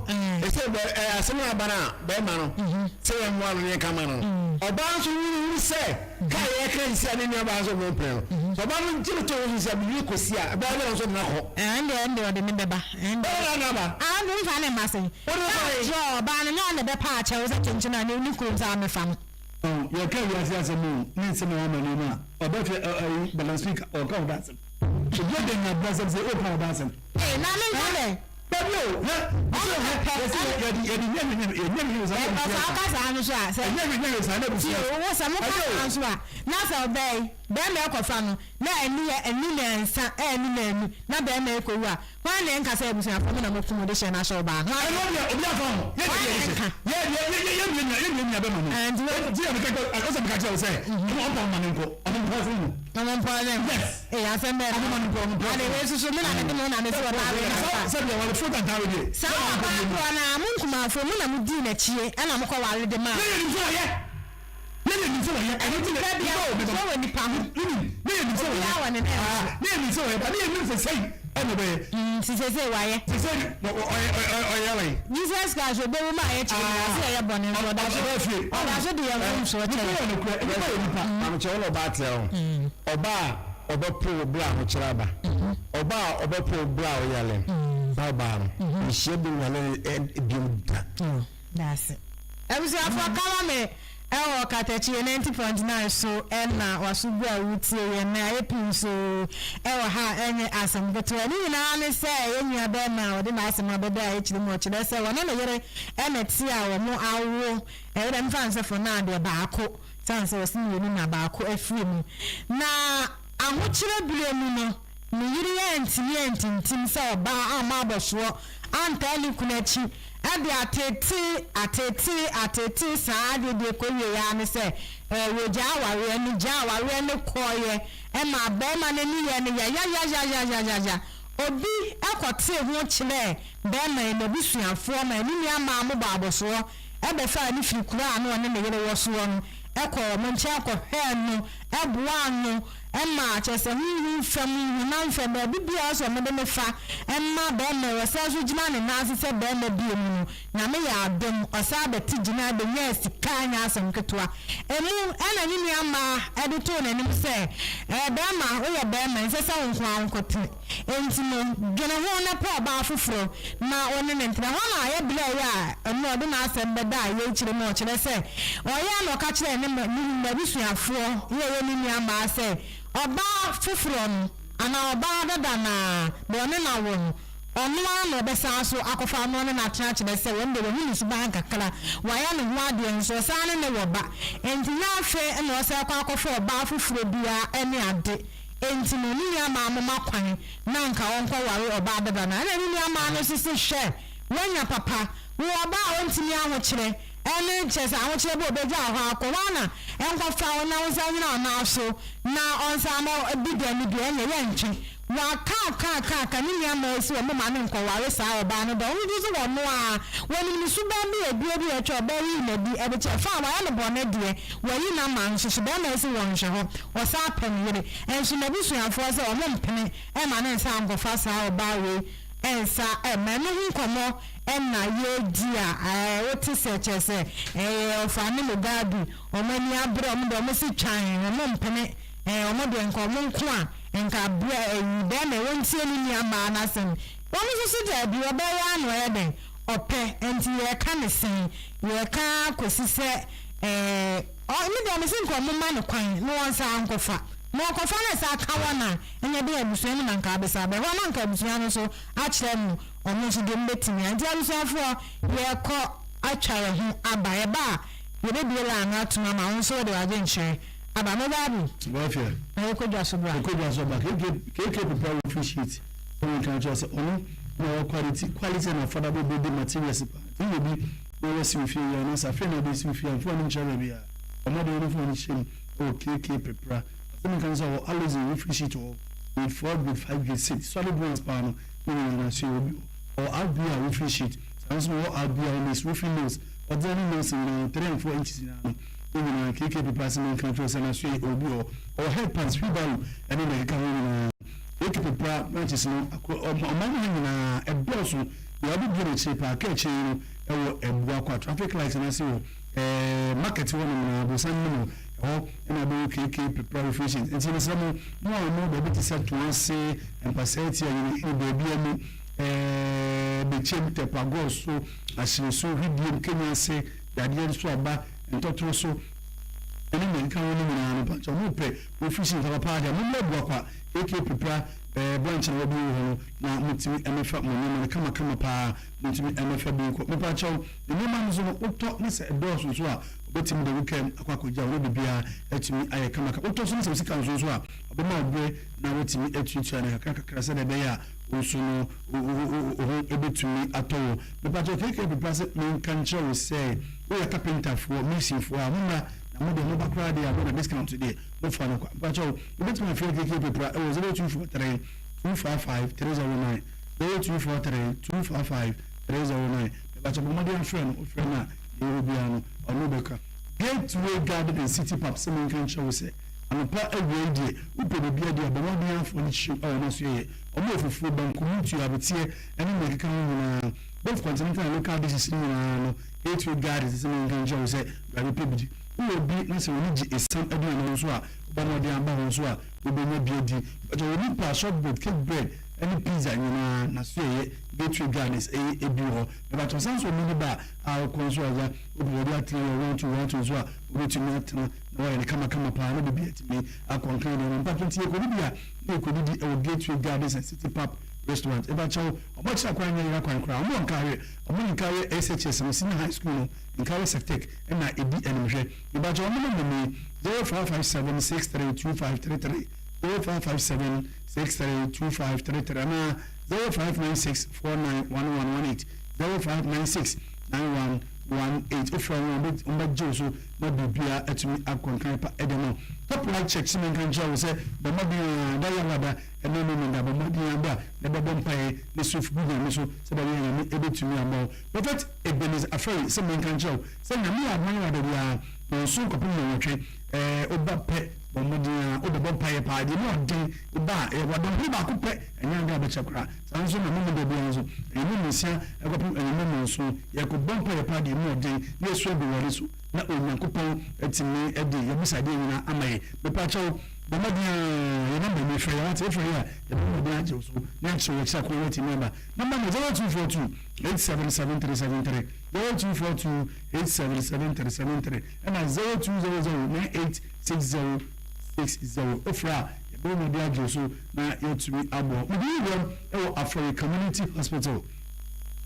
ɛsɛ bɛ ɛɛ asɛm a aba no a bɛrima no sɛ yɛn mmoa no ne yɛn ka ma no no, ɔbaa nso hunu sɛ ka a yɛka yi sɛ ne nua baa nso ɔmo mpene no, sɛ ɔbaa no gye no to ho so sɛ biribi kɔsi a, ɛbɛyɛ dɛ na nso ɔde no akɔ. Ɛnde ɛnde ɔde ne bɛba. Ɛnde. Ɔde no aba. Ah, ɔde nfa ne mma sɛn. Wode no ba he? Sɛ ɔbaa no nyɛ ɔna ɛbɛpa akyɛw sɛ kyenkyen a ne ne kunu nsa amefa no. Ɔn, yɛka wiase asɛm o, ne nsɛm a ɛwɔ amane mu a, ɔbɛfrɛ ɛ ɛyi balance speaker, ɔka ɔba asɛm. Obi ɔde nya bra asɛm sɛ ɔka ɔba asɛm. Ee, na me nka dɛ. Dabi o, hwɛ, Ɔmo hwɛ, na pɛ, yɛsi ɛna. yɛde yɛde nyɛ hwɛ nyɛ hwɛ nyɛ hwɛ saa na Ɛ abusua ɔfa sa. ɔka saa no so a, sɛ. Ɛnyɛ hwɛ nyɛ hwɛ saa na Tie abusua o, wo sɛ mo ka Ɛnyɛ saa o. nso a, na sɛ ɔbaa yi, bɛɛma ɛkɔfa no, na ɛni yɛ ɛni na ɛnsa, ɛni na ɛnu, na bɛɛma ɛkɔwu a, Hwan na ɛnka sɛ abusuafoɔ mo na mo kum de hyɛ no ahyɛ ɔbaa? Hwan Ɛno deɛ obi afa ho. Yɛ Hwan deɛ na yɛ ɛnka? yɛ deɛ yɛ yɛ yɛ nua yɛ nua nua bɛ ma no. Ɛɛ nti wo. Ti yɛ mi ka ɔsɛ mi ka kyerɛ wo sɛ ɔmo ɔmpa ɔma ne nkɔ ɔmo mpa ɔfiri mu. Ɔmo mpa ɔne nkɔ. Yes. Ee asɛm bɛɛ Ɔmo ma ne nkɔ ɔmo mpa. Ade wei soso mi na mi de mo na mi sɛ ɔbaa wei na fa. Sɛ deɛ wɔle fo tantan wei deɛ. Saa ɔbaa korɔ no a mo nkumafoɔ mo na mo dii n'akyie ɛna mo kɔ ware de maa. Yɛ yɛ nim sɛ ɔyɛ. Ne yɛ nim sɛ wɔyɛ ɛno ti Nipa bi a obiara wɔ nipa ho. Ne yɛ nim sɛ wɔyɛ. Obiara wɔ ne nan so. Ne yɛ nim sɛ wɔyɛ ba ne yɛ nim sɛ sɛyi ɛna ɔbɛyɛ. Nti sese wayɛ. Sese ɔyɛ ɔyɛ ɔyɛ. Jesus Christ obewu ma ayɛ kyerɛ mu ase yɛyɛ bɔne nso ɔda so ɔda so de yɛn mfomsoɔ kyɛ yɛn. Nipa yɛ nipa yɛ nipa. Mamekyɛ wo na ɔbaa tea o. Ɔbaa a ɔbɛpo wo berɛ a ahokyerɛ aba. Ɔbaa a ɔbɛpo wo berɛ a woyare. Saa ɔbaa no, nhyia bi nwale no biom da. Daase. Abusuafoɔ ka ma me ɛwɔ Katakyie 90.9 so ɛna waso gu a wotie yɛn na ayɛ pii nso ɛwɔ ha a ɛnyɛ asɛm ketewa. Ne nyinaa ne sɛ yɛn nua bɛrima a ɔde n'asɛm abɛda a akyire mu ɔkyerɛ sɛ wɔne ne yere ɛna ɛte a wɔn awo ɛyɛ dɛ mfa nsɛ fo naa deɛ baako sane sɛ wɔse mmienu na baako afiri mu na ahokyerɛ berɛ mu no Ne yere antumi antintim sɛ ɔbaa amma abɔsoɔ antaa ne kunu akyi de ateetee, ateetee, ateetee saa ara deɛ deɛ ɛkɔwieeɛ ara ne sɛ wɔgyaa awareɛ no, gyaa awareɛ no kɔeɛ maa barima no ani yɛɛ no yayayayayayaya. Obi kɔtee ho kyerɛɛ barima yi n'abusuafoɔ ma ne nua maa mobɔɔ abɔsoɔ bɛfaa no firi kuro a na ɔne ne yere wɔ soɔ no kɔɔ wɔn nkyɛn kɔhwɛɛ no boaa no ma kyerɛ sɛ honhom fam, honam fam, baabi biara sɛ wɔde no fa ma barima yi, ɔsan nso gyina ne nan ase sɛ barima bio mu no, Nyame yɛ adom, ɔsan bɛte gyinae bɛnyaa sika nyɛ asɛm ketewa. Emu na ne nua mmaa de too n'anim sɛ, Ɛɛ barima, woyɛ barima, ɛnsɛ sɛ wo nko ara wokɔtene. Enti no, dwene ho na pɛ ɔbaa foforɔ na wo ne no ntena. Ɛhɔ na ayɛ berɛ a ɛyɛ a ɛno ɔde n'asɛm bɛdaa yei kyerɛ mu. Ɔkyerɛ sɛ, ɔyɛ a na ɔka kyerɛɛ ne mma, ne n'abusuafoɔ yɛ ɛyɛ ne nua mmaa sɛ, ɔbaa foforɔ no anaa ɔbaa dada no ara, deɛ ɔne no awo no, ɔno ara na ɔbɛsan so akɔfa no ne no atena kyerɛ sɛ wɔn deɛ wahu ne suban kakra, wayɛ ne ho adeɛ nso, ɔsan ne no wɔ ba. Enti nyɛ afei na ɔsan kɔ akɔfa ɔbaa foforɔ biara ne ade. Enti no, ne nuammaa moma kwan na anka ɔnkɔware ɔbaa dada no. Ɛnna ne nuammaa no nso se, Hwɛ, woanya papa, wo ɔbaa a ɔntumi ahokyerɛ ne, kyerɛ sɛ, ahokyerɛ bi a ɔbɛgyaa hɔ akɔ, hwan na ɛnkɔfa wo na wo nsa nnyina wo nan so na ɔnsan mmɛdi dɛm no bi? Ɛnneɛ yɛntwe. Wɔaka aka aka aka, ne nuammaa yi se wɔmma no nkɔware saa ɔbaa no da. Wɔn nso se wɔno ara, wɔnim ne suban bi a ɛduro bi a atwa ɔbaa yi yi no adi de kyerɛ, fine, wayɛ no bɔne deɛ, Wayi no ama nso so barima yi se wɔnhwɛ hɔ, ɔsan pɛ ne yere, nso n'abusuafoɔ sɛ wɔn mpene mma ne nsa nkɔfa saa ɔbaa wei nsa mma. Ɛno ho nkɔmmɔ na yɛredi a wote sɛ kyerɛ sɛ ɛyɛ ɔfa ne Mugabe wɔn ani abere, wɔn deɛ wɔn se twan, wɔn mpene, wɔn deɛ nka wɔn nko a nka berɛ ayi barima yi wɔntie ne nua mmaa no asɛm. Wɔn nso se daabi, ɔbaa yi ara na ɔyɛ dɛn ɔpɛ, nti yɛreka ne sɛn, yɛreka ara kɔsi sɛ Ɛɛ, ɔ, me deɛ mese nka ɔmo ma no kwan na wɔnsan nkɔfa. Na ɔkɔfa na sɛ aka wɔn a, ɛnyɛ den abusua no na nka abɛsan aba. Ɛhɔ na nka abusua no nso akyerɛ no ɔmo nso deɛ ɔmo bɛtumi ayɛ. Nti abusuafoɔ, yɛrekɔ atwa yɛn ho aba. Yɛba a, yɛbɛbue line no atom ama wo nso wode w'adwenkyerɛ aba. Me ba Abi, Welfare. na yɛkɔ dwa so bra. Yɛkɔ dwa so ba. KK KK prepare roofing sheet. Ɛna nka kyerɛ sɛ ɔno na ɔwɔ quality quality and affordable building materials paa. Nti woyɛ bi na wɔasi wo fie wie anaasɛ afei na wobɛsi wo fie a, mfa w'ani nkyerɛ baabi a. Bɔ mmɔden na fa w'ani hyɛ mu wɔ KK Pepra. Asɛm nka ne sɛ ɔwɔ Alozen roofing sheet wɔ hɔ, grade 4, grade 5, grade 6, solid ones paa no ne nyinaa no asoɛ wɔ bi hɔ. Ɔwɔ RBR roofing sheet, saa nso na ɔwɔ RBR nails, roofing nails, ordinary nails nyinaa no, 3 and 4 inches nyinaa no, ne nyinaa KK Pepra asɛm nka kyerɛ sɛ n'asoɛ wɔ bi wɔ hɔ. Ɔwɔ head pans, wheelbarrow ne nea ɛkeka ho nyinaa. KK Pepra branches no akɔ ɔman mu ha nyinaa, ɛdɔɔso. Deɛ wabɛduru n'akyire paa, ka akyire yi no ɛwɔ Abuakwa traffic light no ase wɔ market hɔ nom na abosan no mu ɛhɔ ɛna abɛwɔ KK Pepra Refreshment. Nti mesrɛ mo, mo a mo baabi te sɛ Toase, Mpasɛɛti, Ayinihini, baabi a mu Bɛkyɛm, Tɛpagɔɔ so, Ahyere so, Hwidiem, Kenya ase, Dadeɛ nso aba, Ntɔtoro so, ɛne nea ɛkeka ho no nyinaa no, mpakyɛw mo pɛ refreshment papa paa deɛ, mommra Abuakwa KK Pepra branch na wɔabue wɔ hɔ no na motumi mmɛfa mo nneɛma no kamakama paa, motumi mmɛfa bi nkɔ. Mepakyɛw, nneɛma no nso no, wotɔ na sɛ ɛdɔɔso nso a, wobɛtumi de wo kaa mu akɔ akɔgya wo na biribiara atumi ayɛ kamakama. Wotɔ nso na sɛ wo sika nso nso a, wɔbɛma wo berɛ na woatumi atuatua no kakra kakra sɛdeɛ ɛbɛyɛ a wo nso no wo ho bɛtumi atɔ wo. Mepakyɛw, KK Pepra sɛ menka nkyerɛ wo sɛ woyɛ kapentafoɔ, masonfoɔ a, mommra na mo deɛ moba koraa deɛ a, mo na discount deɛ mofa no kwa. Mepakyɛw, wobɛtumi afrɛ KK Pepra wɔ 0243 255 309, 0243 255 309. Mepakyɛw, bɔ mmɔden afrɛ no, wofrɛ no a, deɛ ɛwɔ biara no, ɔno bɛka. Gateway Garden and City Pub sɛ menka nkyerɛ wo sɛ anɔpa awia yi deɛ, wopɛ biribi adi a, bɔ mmɔden afrɛ no kyerɛ mu wɔ n'asoɛeɛ. Wɔn wɔ fufuo, banku, mutuo, abeteɛ ne nea ɛkeka ho nyinaa. Both continental and local dishes no nyinaa no, Gateway Gardens sɛ menka nkyerɛ wo sɛ bra bɛpɛ bi di. Wowɔ bi na sɛ w'ani gye esiam aduane ho nso a, wobɔ mmɔden aba hɔ nso a, wobɛnya bi adi. Mpakyɛw, wɔ nipa, shortbread, cake bread ne pizza nyinaa, n'asoɛeɛ Gateway Gardens ɛyɛ bi wɔ hɔ. Mepakyɛw, san nso wɔ mini bar a wokɔ nso a, agya, wopɛ baabi atena yɛ one two one two nso a, wobɛtumi atena na woayɛ no kamakama paa na biribi atumi akɔ nkan de ama. Mpakyɛw, nti yɛkɔdidi a, na yɛkɔdidi wɔ Gateway Gardens and City Pub Restaurant. Mepakyɛw, wɔakyerɛ kwan nyɛ yera kwan koraa. Wɔwɔ Nkareɛ, wɔne Nkareɛ SHS no, Senior High School no, Nkareɛ Sectec na ɛdi animhwɛ. Mepakyɛw, wɔn nɔmba nie, 0557 632533, 0557 632533 anaa 0596 491118, 0596 9118. Wofrɛ wɔn a, wɔbɛgye wo so na biribiara atumi akɔ nkan pa de ama wo. Top Light Church sɛ menka nkyerɛ wo sɛ bɔ mmɔden ara da Yawada ɛne Memenda, bɔ mmɔden ara bra na bɛbɔ mpaeɛ na su gu Nyame so sɛ ɛbɛyɛ a Nyame ɛbɛtumi aboa wo. Prophet Ebenezer Afari sɛ menka nkyerɛ wo sɛ Nyame yɛ adom Yawada biara nnɔnson kɔpem nnɔnwɔtwe ɛɛ woba pɛ bɔ mmɔden ara wobɛbɔ mpaeɛ paa deɛ mu ɔden woba a ɛyɛ wadɔnhwere baako pɛ ɛnyɛ adeɛ a wobɛkyɛ koraa. Saa nso na Memenda biara nso anwummerɛ nnɔnsia kɔpem anwummerɛ nnɔnson yɛkɔbɔ mpaeɛ paa deɛ mu ɔden na yɛsu agu Awurade so. Na Onyankopɔn atumi de yɛn abisadeɛ nyinaa ama yɛn. Mepakyɛw, bɔ mmɔden ara, yɛn nɔmba ni, frɛ yɛn, wate, wofrɛ yɛn a, yɛbɛbɔ mmɔden agye wo so na yɛakyerɛ wo akyiri akwan na woatumi aba. Nɔmba no yɛ 0242 877373, 0242 877373, ɛna 0200 986060. Wofrɛ a, yɛbɛbɔ mmɔden agye wo so na yɛatumi aboa wo. Mede wo wuram wɔ Afɔre Community Hospital.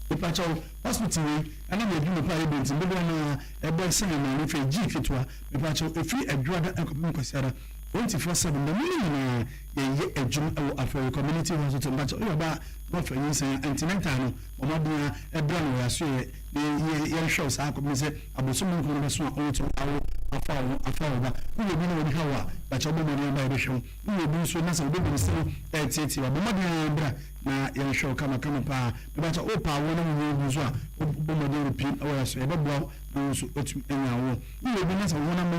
Mepakyɛw, hospital wei, ɛnam yɛn adwuma pa a yɛbɔ nti, dodoɔ no ara ɛbɛ sɛ yɛn maame fɛ gyii ketewa. Mepakyɛw, ɛfiri Adwuada kɔpem Kwasiada, 24/7, da mu no nyinaa yɛyɛ adwuma wɔ Afɛre Community Hospital. Mepakyɛw, woyɛ ɔbaa na woafa nyinsɛn a, antenatal no, bɔ mmɔden ara bra na wɔ yɛn asoɛeɛ na yɛnhwɛ wo saa kɔpem sɛ abosome nkron no bɛso a wobɛtumi awo afa wo ho afa wo ba. Wowɔ bi na w'ani ha wo a, mepakyɛw bɔ mmɔden ara bra yɛbɛhwɛ wo. Wowɔ bi nso na sɛ wobɛbɛnsi no ɛreteetee wo a, bɔ mmɔden ara bra na yɛnhwɛ wo kamakama paa. Mepakyɛw, wopɛ awoɔ na wonnya bi nso a, bɔ mmɔden repue wɔ yɛn so, yɛbɛboa wo na wo nso woatumi anya awoɔ. Wowɔ bi na sɛ wo honam mu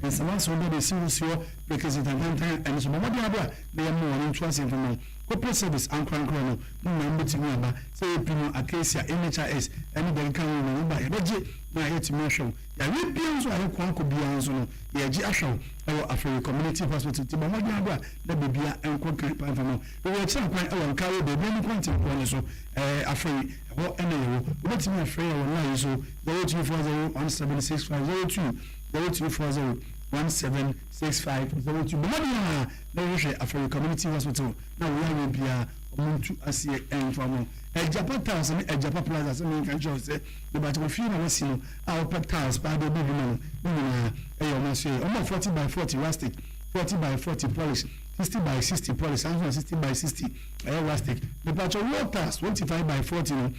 nsamansaw bi abɛsi wo si hɔ prekese tantantan a, ɛno nso bɔ mmɔden ara bra na yɛmmoa wo na yɛntu aseɛ mfa mma wo. Corporate service ankorankorɛ no, mo nyinaa mobɛtumi aba, sɛ ɛyɛ Pino, Acacia, NHIS ne deɛ ɛkeka ho nyinaa, moba a yɛbɛgye na yɛatumi ahwɛ wo. Yareɛ biara nso a ɛyɛ koanko biara nso no, yɛregye ahwɛ wo wɔ Aferi Community Hospital, nti bɔ mmɔden ara bra na biribiara nkɔ nkan paa mfa mma wo. Yɛwɔ akyiri akwan wɔ Nkawo baabi a ne kwantempɔn no so, ɛɛ Aferi, ɛhɔ na yɛwɔ. Wobɛtumi afrɛ yɛn wɔ line yi so, 0240 176502, 0240 176502. Bɔ mmɔden ara na hwehwɛ Aferi Community Hospital na wo yareɛ biara wɔntu aseɛ mfa mma wo. Agyapa Tiles ne Agyapa Plaza, sɛ menka nkyerɛ wo sɛ mebakyɛ wo fie na woasi no a wopɛ tiles paa de abɔ dwuma no, ne nyinaa ɛyɛ wɔn asoɛeɛ. Wɔwɔ 40 by 40 rustic, 40 by 40 polish, 60 by 60 polish, saa nso na 60 by 60 ɛyɛ rustic. Mepakyɛw wall tiles 25 by 40 no,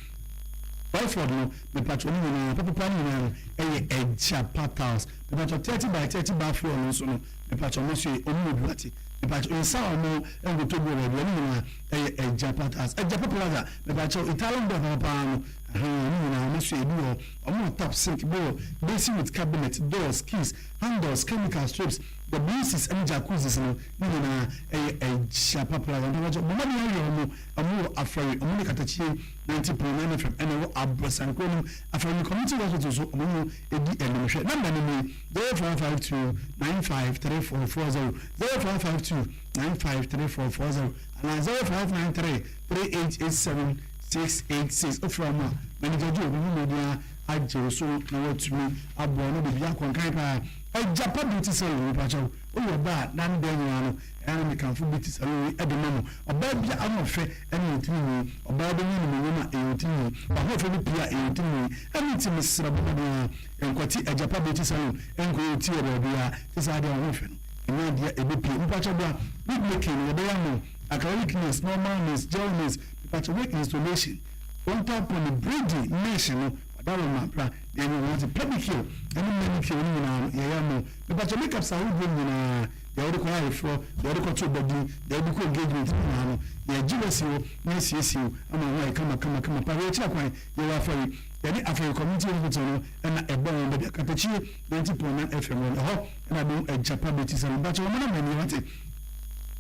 Twyford no, mepakyɛw ne nyinaa papapa ne nyinaa no ɛyɛ Agyapa tiles. Mepakyɛw 30 by 30 bath wall no nso no, mepakyɛw mo nso yɛ ɔmo wɔ bi wate. Mepakyɛw nsa a ɔmo nkoto gu wɔ baabi a ne nyinaa ɛyɛ Agyapa tiles. Agyapa Plaza, mepakyɛw Italian door papapa no, ahaa ne nyinaa ɔmo nso yɛ ebi wɔ hɔ. Ɔmo wɔ tap, sink, bowl, basin with cabinet, doors, keys, handles, chemical strips. WCs ne jacuzzis no ne nyinaa ɛyɛ Agyapa Plaza. Mpakyɛw bɔ mmɔden ahwɛ wɔn, wɔn wɔ Afari, wɔn ne Katakyie 90.9 FM ɛna ɛwɔ Abrɔsankuo no mu. Afari Community Hospital nso wɔn mu di anim. Hwɛ number no nie, 0552 953440, 0552 953440 anaa 0593 3887 686. Wofrɛ wɔn a, Manager Joe bɛbɔ mmɔden ara agye wo so na watumi aboa wo na biribi akɔ nkan paa. Agyapa Beauty Salon, mepakyɛw, woyɛ ɔbaa a na ne dan nyinaa no, ɛyɛ a na mekamfo beauty salon yi de ma mo. Ɔbaa bi ahoɔfɛ ne wo tirinwi, ɔbaa bɛnya animuonyam a ɛyɛ wo tirinwi, w'ahoɔfɛ bɛpue a ɛyɛ wo tirinwi. Ɛno nti mesrɛ bɔ mmɔden ara nkwati Agyapa Beauty Salon nkɔyɛ wo ti wɔ baabiara, te saa deɛ w'ahoɔfɛ no ɛnyɛ adeɛ a ɛbɛpue. Mepakyɛw bra, wig making no yɛbɛyɛ ama wo, acrylic nails, normal nails, gel nails, mepakyɛw wig installation, frontal pony, braiding, mesh no, Ɔdawuroma bra na yɛnyɛ wo ase. Pedicure ne manicure no nyinaa no yɛyɛ ama wo. Mepakyɛ makeups ahodoɔ nyinaa, deɛ wode kɔyɛ ayeforɔ, deɛ wode kɔto ɔba din, deɛ wode kɔ engagement no nyinaa no, yɛgye wo asi hɔ na yɛasiesie wo ama wo ho ayɛ kama kama kama paa. Hwɛ yɛkyerɛ kwan, yɛwɔ Afari, yɛne Afari Community Hospital no na ɛbɔ ho, baabi a Katakyie 90.9 FM wɔ no, ɛhɔ na wobɛhu Agyapa Beauty Salon. Mepakyɛ wɔn nɔmba nie, wate?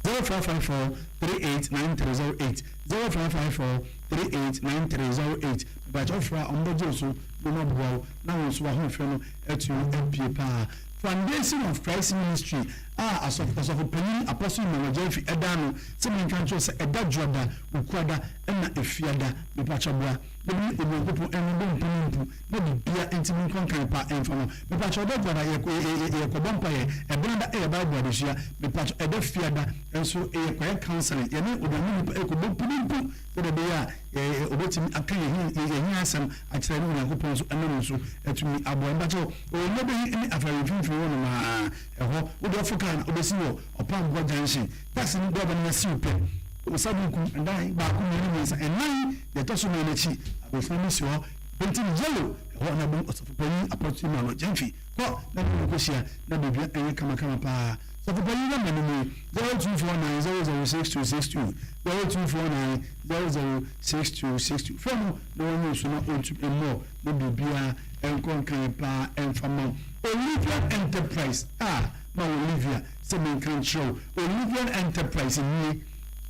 0554 389308. 0554 38 9308 Mepakyɛ wo frɛ a ɔmo bɛgye wo so na ɔmo aboa wo na wo nso w'ahoɔfɛ no atumi apue paa. Foundation of Christ Ministry a asɔfo Ɔsɔfo Panyin Apostle Emmanuel Gyamfi ɛda ano sɛ menka nkyerɛ wo sɛ ɛda Dwoada, Wukuada ɛna Efiada. Mepakyɛ boa na me ne Onyankopɔn ɛmmɛbɔ mpu ne mpu na bibia ntumi nkɔ nkan pa ɛmfa ma wo. Mepakyɛ ɛda Dwoada yɛkɔ yɛkɔbɔ mpaeɛ, Ɛbenada ɛyɛ Bible adesua. Mepakyɛ ɛda Fiada nso yɛkɔyɛ counseling, yɛne Onyame nipa ɛkɔbɔ mpunimpu sɛdeɛ ɛbɛyɛ a ɔbɛtumi aka yɛn hia asɛm akyerɛ ne Onyankopɔn nso ɛnam no so atumi aboa. Mpakyɛw, ɔwɔ Nyabehi ne Afari mfimfini hɔ nom aa, ɛhɔ wode ɔfo kaa na wobɛsi wɔ Ɔpamboa junction, taxi no driver no asiw pɛ, wo sa benkum, ɛdan baako, mmienu, mmiɛnsa, ɛnan, deɛ ɛtɔ so nan no akyi, aborosan bi si hɔ, painting yellow, ɛhɔ na wobɛhu Ɔsɔfopanyin Apostle Emmanuel Gyamfi. Kɔ na ne no nkɔhyia na biribia ɛnyɛ kamakama paa. Sɔfopanyin nɔmba no nie, 0249 00 6262, 0249 00 6262. Frɛ no na wanyɛ nsu na ɔntu mmɔ na biribiara nkɔ nkan paa ɛmfa mma wo. Olivian Enterprise a ma Olivia sɛ menka nkyerɛ wo, Olivian Enterprise nie,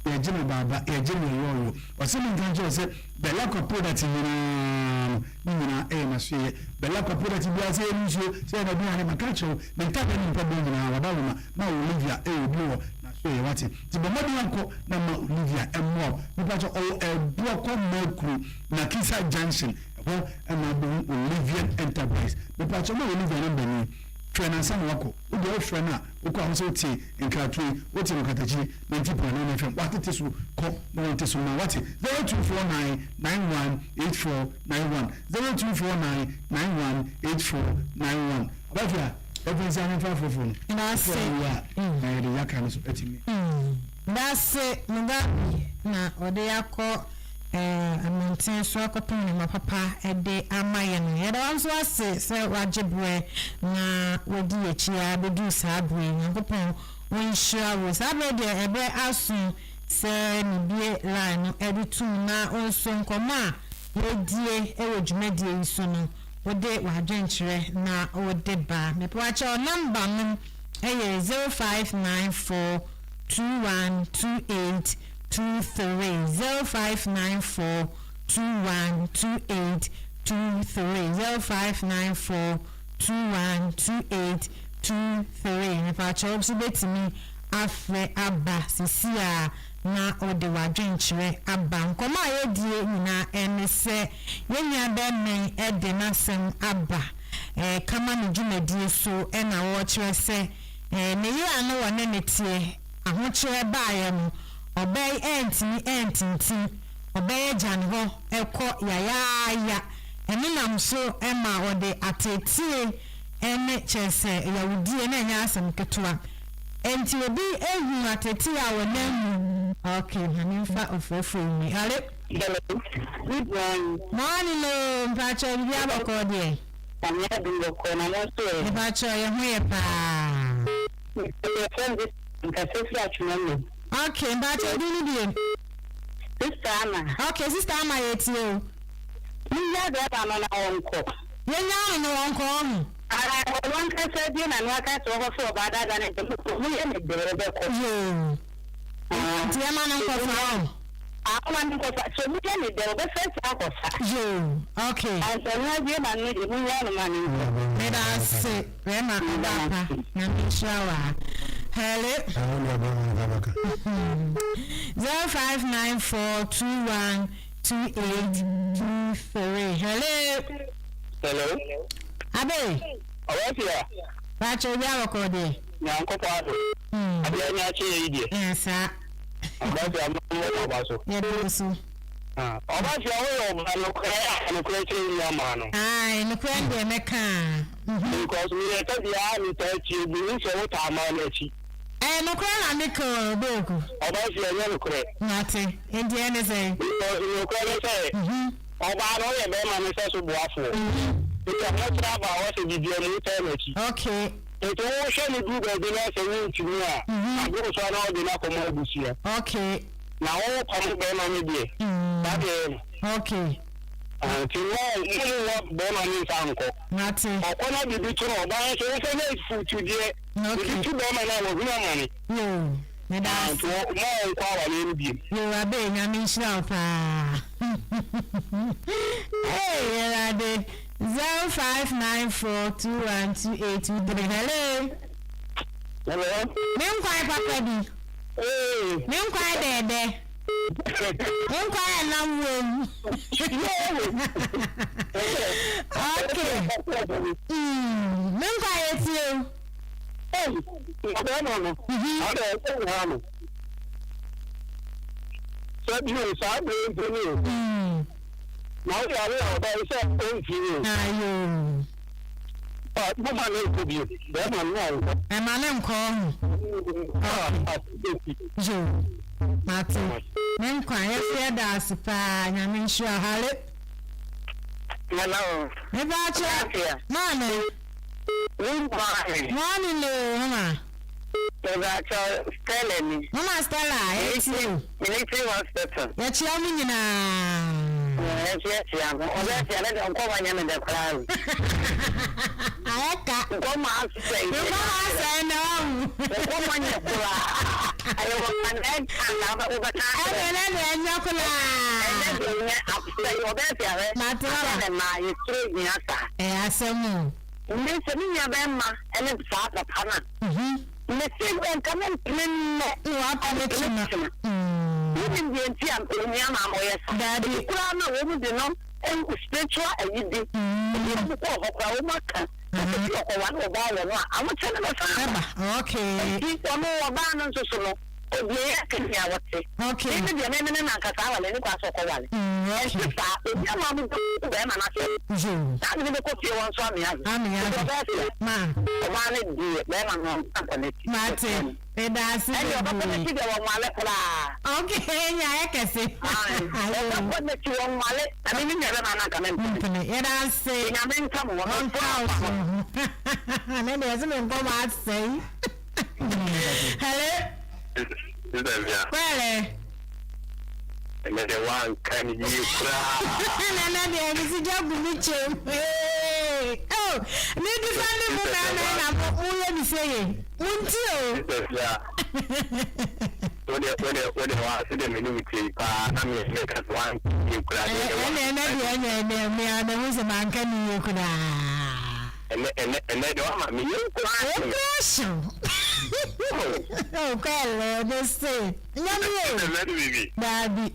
yɛgye no baaba, yɛgye no yɔɔyɔ. Ɔse menka nkyerɛ wo sɛ Belacqua product nyinaa no, ne nyinaa ɛyɛ n'asoɛeɛ. Belacqua product biara sɛ ɛyɛ ne nsuo, sɛ ɛyɛ n'aduane, maka akyerɛ wo, ne ntaadeɛ ne mpaboa nyinaa, w'adaworoma, ma Olivia ɛyɛ obi wɔ n'asoɛeɛ, wate? Nti bɔ mmɔden akɔ na ma Olivia mmoa wo. Mepakyɛ ɔwɔ Ɛboakɔ Makuro, Nakisa Junction, ɛhɔ na wobɛhu Olivian Enterprise. Mepakyɛ ma Olivia number nie, frɛ no ansa na wakɔ. Wo deɛ wofrɛ no a, wokɔ a wo sɛ wote nkratoɔ yi, wote no katakyi, 90.9 FM, watete so kɔ na wɔnte so mma wate, 0249 91 8491, 0249 91 8491. Abafia, yɛmfa nsi ano mfa afoforɔ no. Ndase. Wofrɛ no wie a, na yɛde yaka no so atumi. Ndase Mugabe na ɔde akɔ mmɔnten so akɔtɔn nneɛma papa de ama yɛn no. Yɛda wo nso ase sɛ woagye berɛ na woadi yɛn akyi ara bɛduru saa berɛ yi. Nyankopɔn ɔnhyira wo. Saa berɛ deɛ ɛberɛ aso sɛ mebue line no de tom na wo nso nkɔmmɔ a yɛredie wɔ dwumadie yi so no wode w'adwenkyerɛ na wode ba. Mepakyɛw number no yɛ 0594 21 28 23 0594 21 28 23 0594 21 28 23 Mepakyɛw wo nso wobɛtumi afrɛ aba sisi a na wode w'adwenkyerɛ aba. Nkɔmmɔ a yɛredie nyinaa ɛne sɛ yɛn nua bɛɛma yi de n'asɛm aba ɛɛ kama ne dwumadie so ɛna ɔrekyerɛ sɛ ɛɛ ne yere a na wɔne no teɛ ahokyerɛ baeɛ no ɔbaa yi ɛntumi ɛntintim ɔbaa yi agya ne hɔ ɛkɔ yayaaya ɛno nam so ɛma ɔde ateetee ɛne kyerɛ sɛ yawudie na ɛnyɛ asɛm ketewa ɛnti obi ehu ateetee a wɔnam mu. Ok, ma memfa ɔfrɛfrɛ yi. Hello. Hello, good morning. Morning o, mpakyɛw biribi abɔkɔɔ deɛ? Nyame adom bɔkɔɔ, na mo nso ɛ? Mepakyɛw yɛ ho yɛ paa. Yɛfrɛ me Sister Nkasa firi Atwoma Ok, mpakyɛw din no biem? Sister Ama. Ok, Sister Ama yɛtie o. Monnya driver no na ɔnkɔ. Yɛnyaa no no ɔnkɔ ɔho. Ah, ɔno ankasa abue n'ano aka sɛ ɔkɔfa ɔbaa dada no deɛ, moyɛ no dɛn ɔbɛkɔ. Yoo. Nti ɛma no nkɔfa o. Ah, ɔma no nkɔfa. Sɛ moyɛ no dɛn ɔbɛfa akyi akɔfa. Yoo, okay. Ansa ɔno abue n'ano no deɛ, monnyaa no ma no nkɔ. Meda ase bɛɛma ɔbaa pa Nyame nhyira wo aa. Hello. 0594212823 Hello. Hello. Abe. Ɔbɛfia. Baakyɛ obi awɔkɔ deɛ. Nyankopɔn ado. Adeɛ anya akye yɛ yi deɛ. Ɛɛ saa. Ɔbɛfia mo mo aba so. Yɛde wo so. Ɔbɛfia woyɛ ɔba nokorɛ a nokorɛ kyerɛ wo nua maa no. Ae nokorɛ no deɛ mɛka a. Because meyɛ sɛ deɛ a metaa tie bi ne sɛ wotaa maa no akyi. Ɛyɛ nokorɛ na meka o Obeeku. Ɔbɛfia ɛnyɛ nokorɛ. Mate nti ɛne sɛn. Because nokorɛ ne sɛ. Ɔbaa no ɔyɛ bɛɛma no sɛso boafoɔ nti ahokyerɛ aba hɔ sɛ bibia mu wotɛɛ nakyi nti wo hwɛ no duru baabi na sɛ wo ntumi a agoro so a na ɔde no akɔma abusua na wo pamo bɛɛma no deɛ saa deɛ ɛyɛ no nti mo mo mu wɔ bɛɛma no nsa nkɔ ɔkɔ na bibi to no ɔbaa nso wo sɛ nyɛ futudeɛ bibi to bɛɛma no a wahunu amane. Meda Ah, ase. nti wɔ mma wɔnkɔ awareɛ no biom. Yoo Abe Nyame nhyira wo paa Hey Awurade 0594212823 Hello Hello. Me nkwan papa bi Hey. Me nkwan dɛɛdɛ Me nkwan ɛnam wom Okay mm, Me nkwan yɛ tie o. Ei, ɔbarima no, adɛn wonhaa no? Sɛ bio, saa berɛ yi mpo ni o, na woyare a ɔbaa yi sɛ ɔmfiri o. Ayo. Momma no nkɔ bio, barima no ɔnkɔ. Ɛma no nkɔ ɔho. Yo, mate. Me nkwa, yɛso yɛda ase paa, Nyame nhyira wo. Hale. Hello. Mepa kyɛ, maame. Good morning. Morning o, mama. Mebakyɛ Stella ni. Mama Stella, yɛtie o. Military hospital. Yɛkyia mo nyinaa. Yɛkyiakyia mo. Ɔbɛkyia ne deɛ nkɔmɔ nyɛ me dɛ koraa o. Ayɛ ka. Nkɔmɔ asɛe. Nkɔmɔ asɛe na wawu. Nkɔmɔ nyɛ koraa. Ɛyɛ wɔ ka na ɛka na wobɛka akyerɛ. Ɛnɛ ne deɛ ɛnyɛ koraa. Ɛnɛ deɛ ɛnyɛ asɛe ɔbɛkyia hɛ. Mate mama. Asɛ ne maa yɛtire hia saa. Ɛyɛ asɛm o. Me sɛ me nua bɛrima ne saa papa no a, me se nka me mpene nnɛ. Na wapene kyena. Wonim deɛ nti a onua maa ma ɔyɛ saa? Daabi. Ebi koraa no a wɔn de no spiritual ayi bi. Ebi wɔn kɔɔ hɔ koraa wɔn aka sɛ sɛ ɔkɔwa ne ɔbaa wɔ no a ahokyɛ no bɛsan aba. Ɛba. Okay. Nti ɔno ɔbaa no nso so no obiara yɛ nea wɔte. Okay. Me deɛ me ne no ankasa awale ne kwan sɛ ɔkɔwale. Okay. Ɛnte saa obi ama mo bɛrima no asɛm. Yoo. Saa de ne bɛkɔ fie wɔn nso amea ase. Amea ase. Nti ɔbɛyɛ sɛ. Ma. Ɔbaa no deɛ bɛrima no ankɔ n'akyi. Mate. Meda ase Ɛnde ɔbɛkɔ bebree. n'akyi deɛ wɔnwale koraa. Okay, nya ayɛ kɛse. Ɔbɛkɔ n'akyi wɔnwale. Na me me nua bɛrima no anka mempene. Mpene. Yɛda ase. Nyame nka mo wɔ Ɔnka wo so. Ne deɛ ɛsɛ me nkɔmɔ asɛe. Hello. Sister Bia. Kwɛlɛ. Ɛnɛ deɛ woanka ne yie koraa. Nana deɛ mesi gya gu me kyɛm. Oh, me defend mo mmarima yi na mo moyɛ me sɛ ye. Mo nti o. Sister Bia. Wode wode wode wa ase deɛ me ne wo tie yi paa na me meka sɛ woanka yie koraa. Ɛnɛ ɛnɛ deɛ ɛnɛ ɛnɛ me a na ho sɛ manka ne yie koraa. Ɛnɛ ɛnɛ ɛnɛ deɛ wama me yie koraa. Okura hyew. Oh, kwɛlɛ ne se. Nyame o. Ɛnɛ de biribi. Daabi.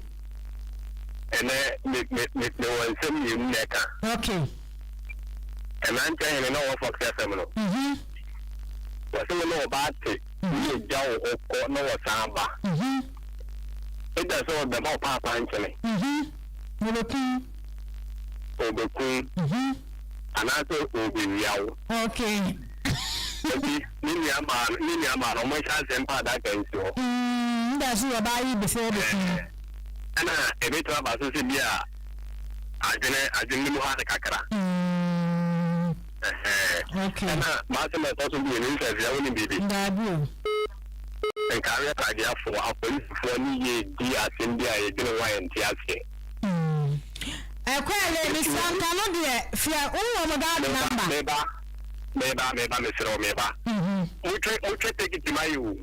Ɛnɛ me me me mewɔ nsɛm mmienu na ɛka. Okay. Mmeranteɛ hene na ɔwɔ Fox FM no. Wɔse wo ne ɔbaa te ne agya wo hɔ kɔ na wɔsan ba. Ɛda sɛ ɔbɛma wo paapa nkyene. Wɔbɛkum. Ɔbɛkum. Anaasɛ ɔbɛwia wo. Okay. Nti ne nua maa no ne nua maa no ɔmo nhyɛ aseɛ mpa adaka nsi hɔ. Nda so ɔbaa yi bɛsɛ ɔbɛkum. Ɛna ebetumi aba so sɛ bi a adwene adwene no mu ha no kakra. Ɛhɛn. Okay. Ɛna m'asɛm a ɛtɔ so mmienu nsɛ afia wonim biribi. Daabi o. Nkareɛ pragyeafoɔ apolisifoɔ ne yie di asɛm bi a yɛdwene ho a yɛnte aseɛ. Ɛkɔ ɛlɛ mi sanka no deɛ fia wowɔ mo guard number. Meba. Meba meba mesrɛ wo meba. Motwa motwa tekiti ma yɛ o.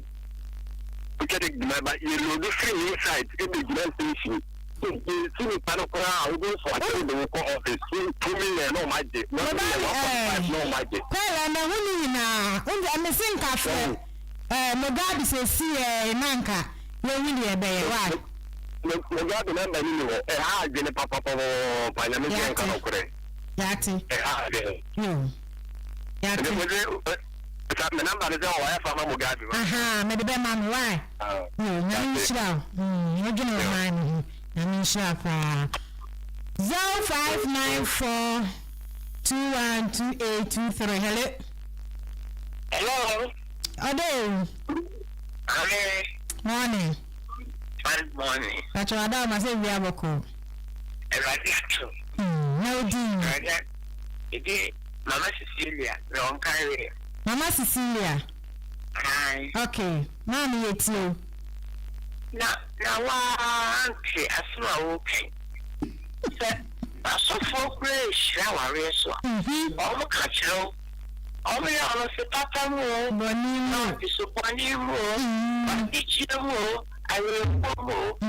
Motwa tekiti ma ba yɛ load firi new site ebe gyina station. Yɛsi nipa no koraa a wobɛhu sɛ wakyere de wo kɔ office 2 million na ɔmo agye 1 million 1.5 na ɔmo agye. Pɛlɛ mɛhu ne nyinaa wonde mese nka frɛ Mugabe sɛsi na nka yɛhu deɛ ɛbɛyɛ wa. Mugabe number ni ni hɔ ɛha adwene papapapapa Nyame sɛ nka nokorɛ. Yate. Ɛha adwene. Yo. Yate. Ɛnti me number no sɛ ɔwɔ ayɛ fa ma Mugabe ma. Aha, mede bɛma no why. Yo, Nyame nhyira wo. Wodwene ɔman no ho. Nyame nhyira paa. 0594212823. Hello. Hello. Ɔde. Ame. Morning. Fine morning. Patro ada ma sɛ wia bɔkɔ. Awurade ato. Na odi. Awurade edi Mama Cecilia na ɔnka. Mama Cecilia. Hi. Okay. Maame, yɛ tie o. Na waa ante asɛm a wɔka sɛ asɔfoɔ koraa ehyira awareɛ so a, wɔn ka kyerɛ wo, wɔn yɛ ɔno sɛ papa mu o, Bɔnne mu. Ɔde so bɔnne mu o, ɔde kyerɛ mu o, awerɛhoɔ mu o.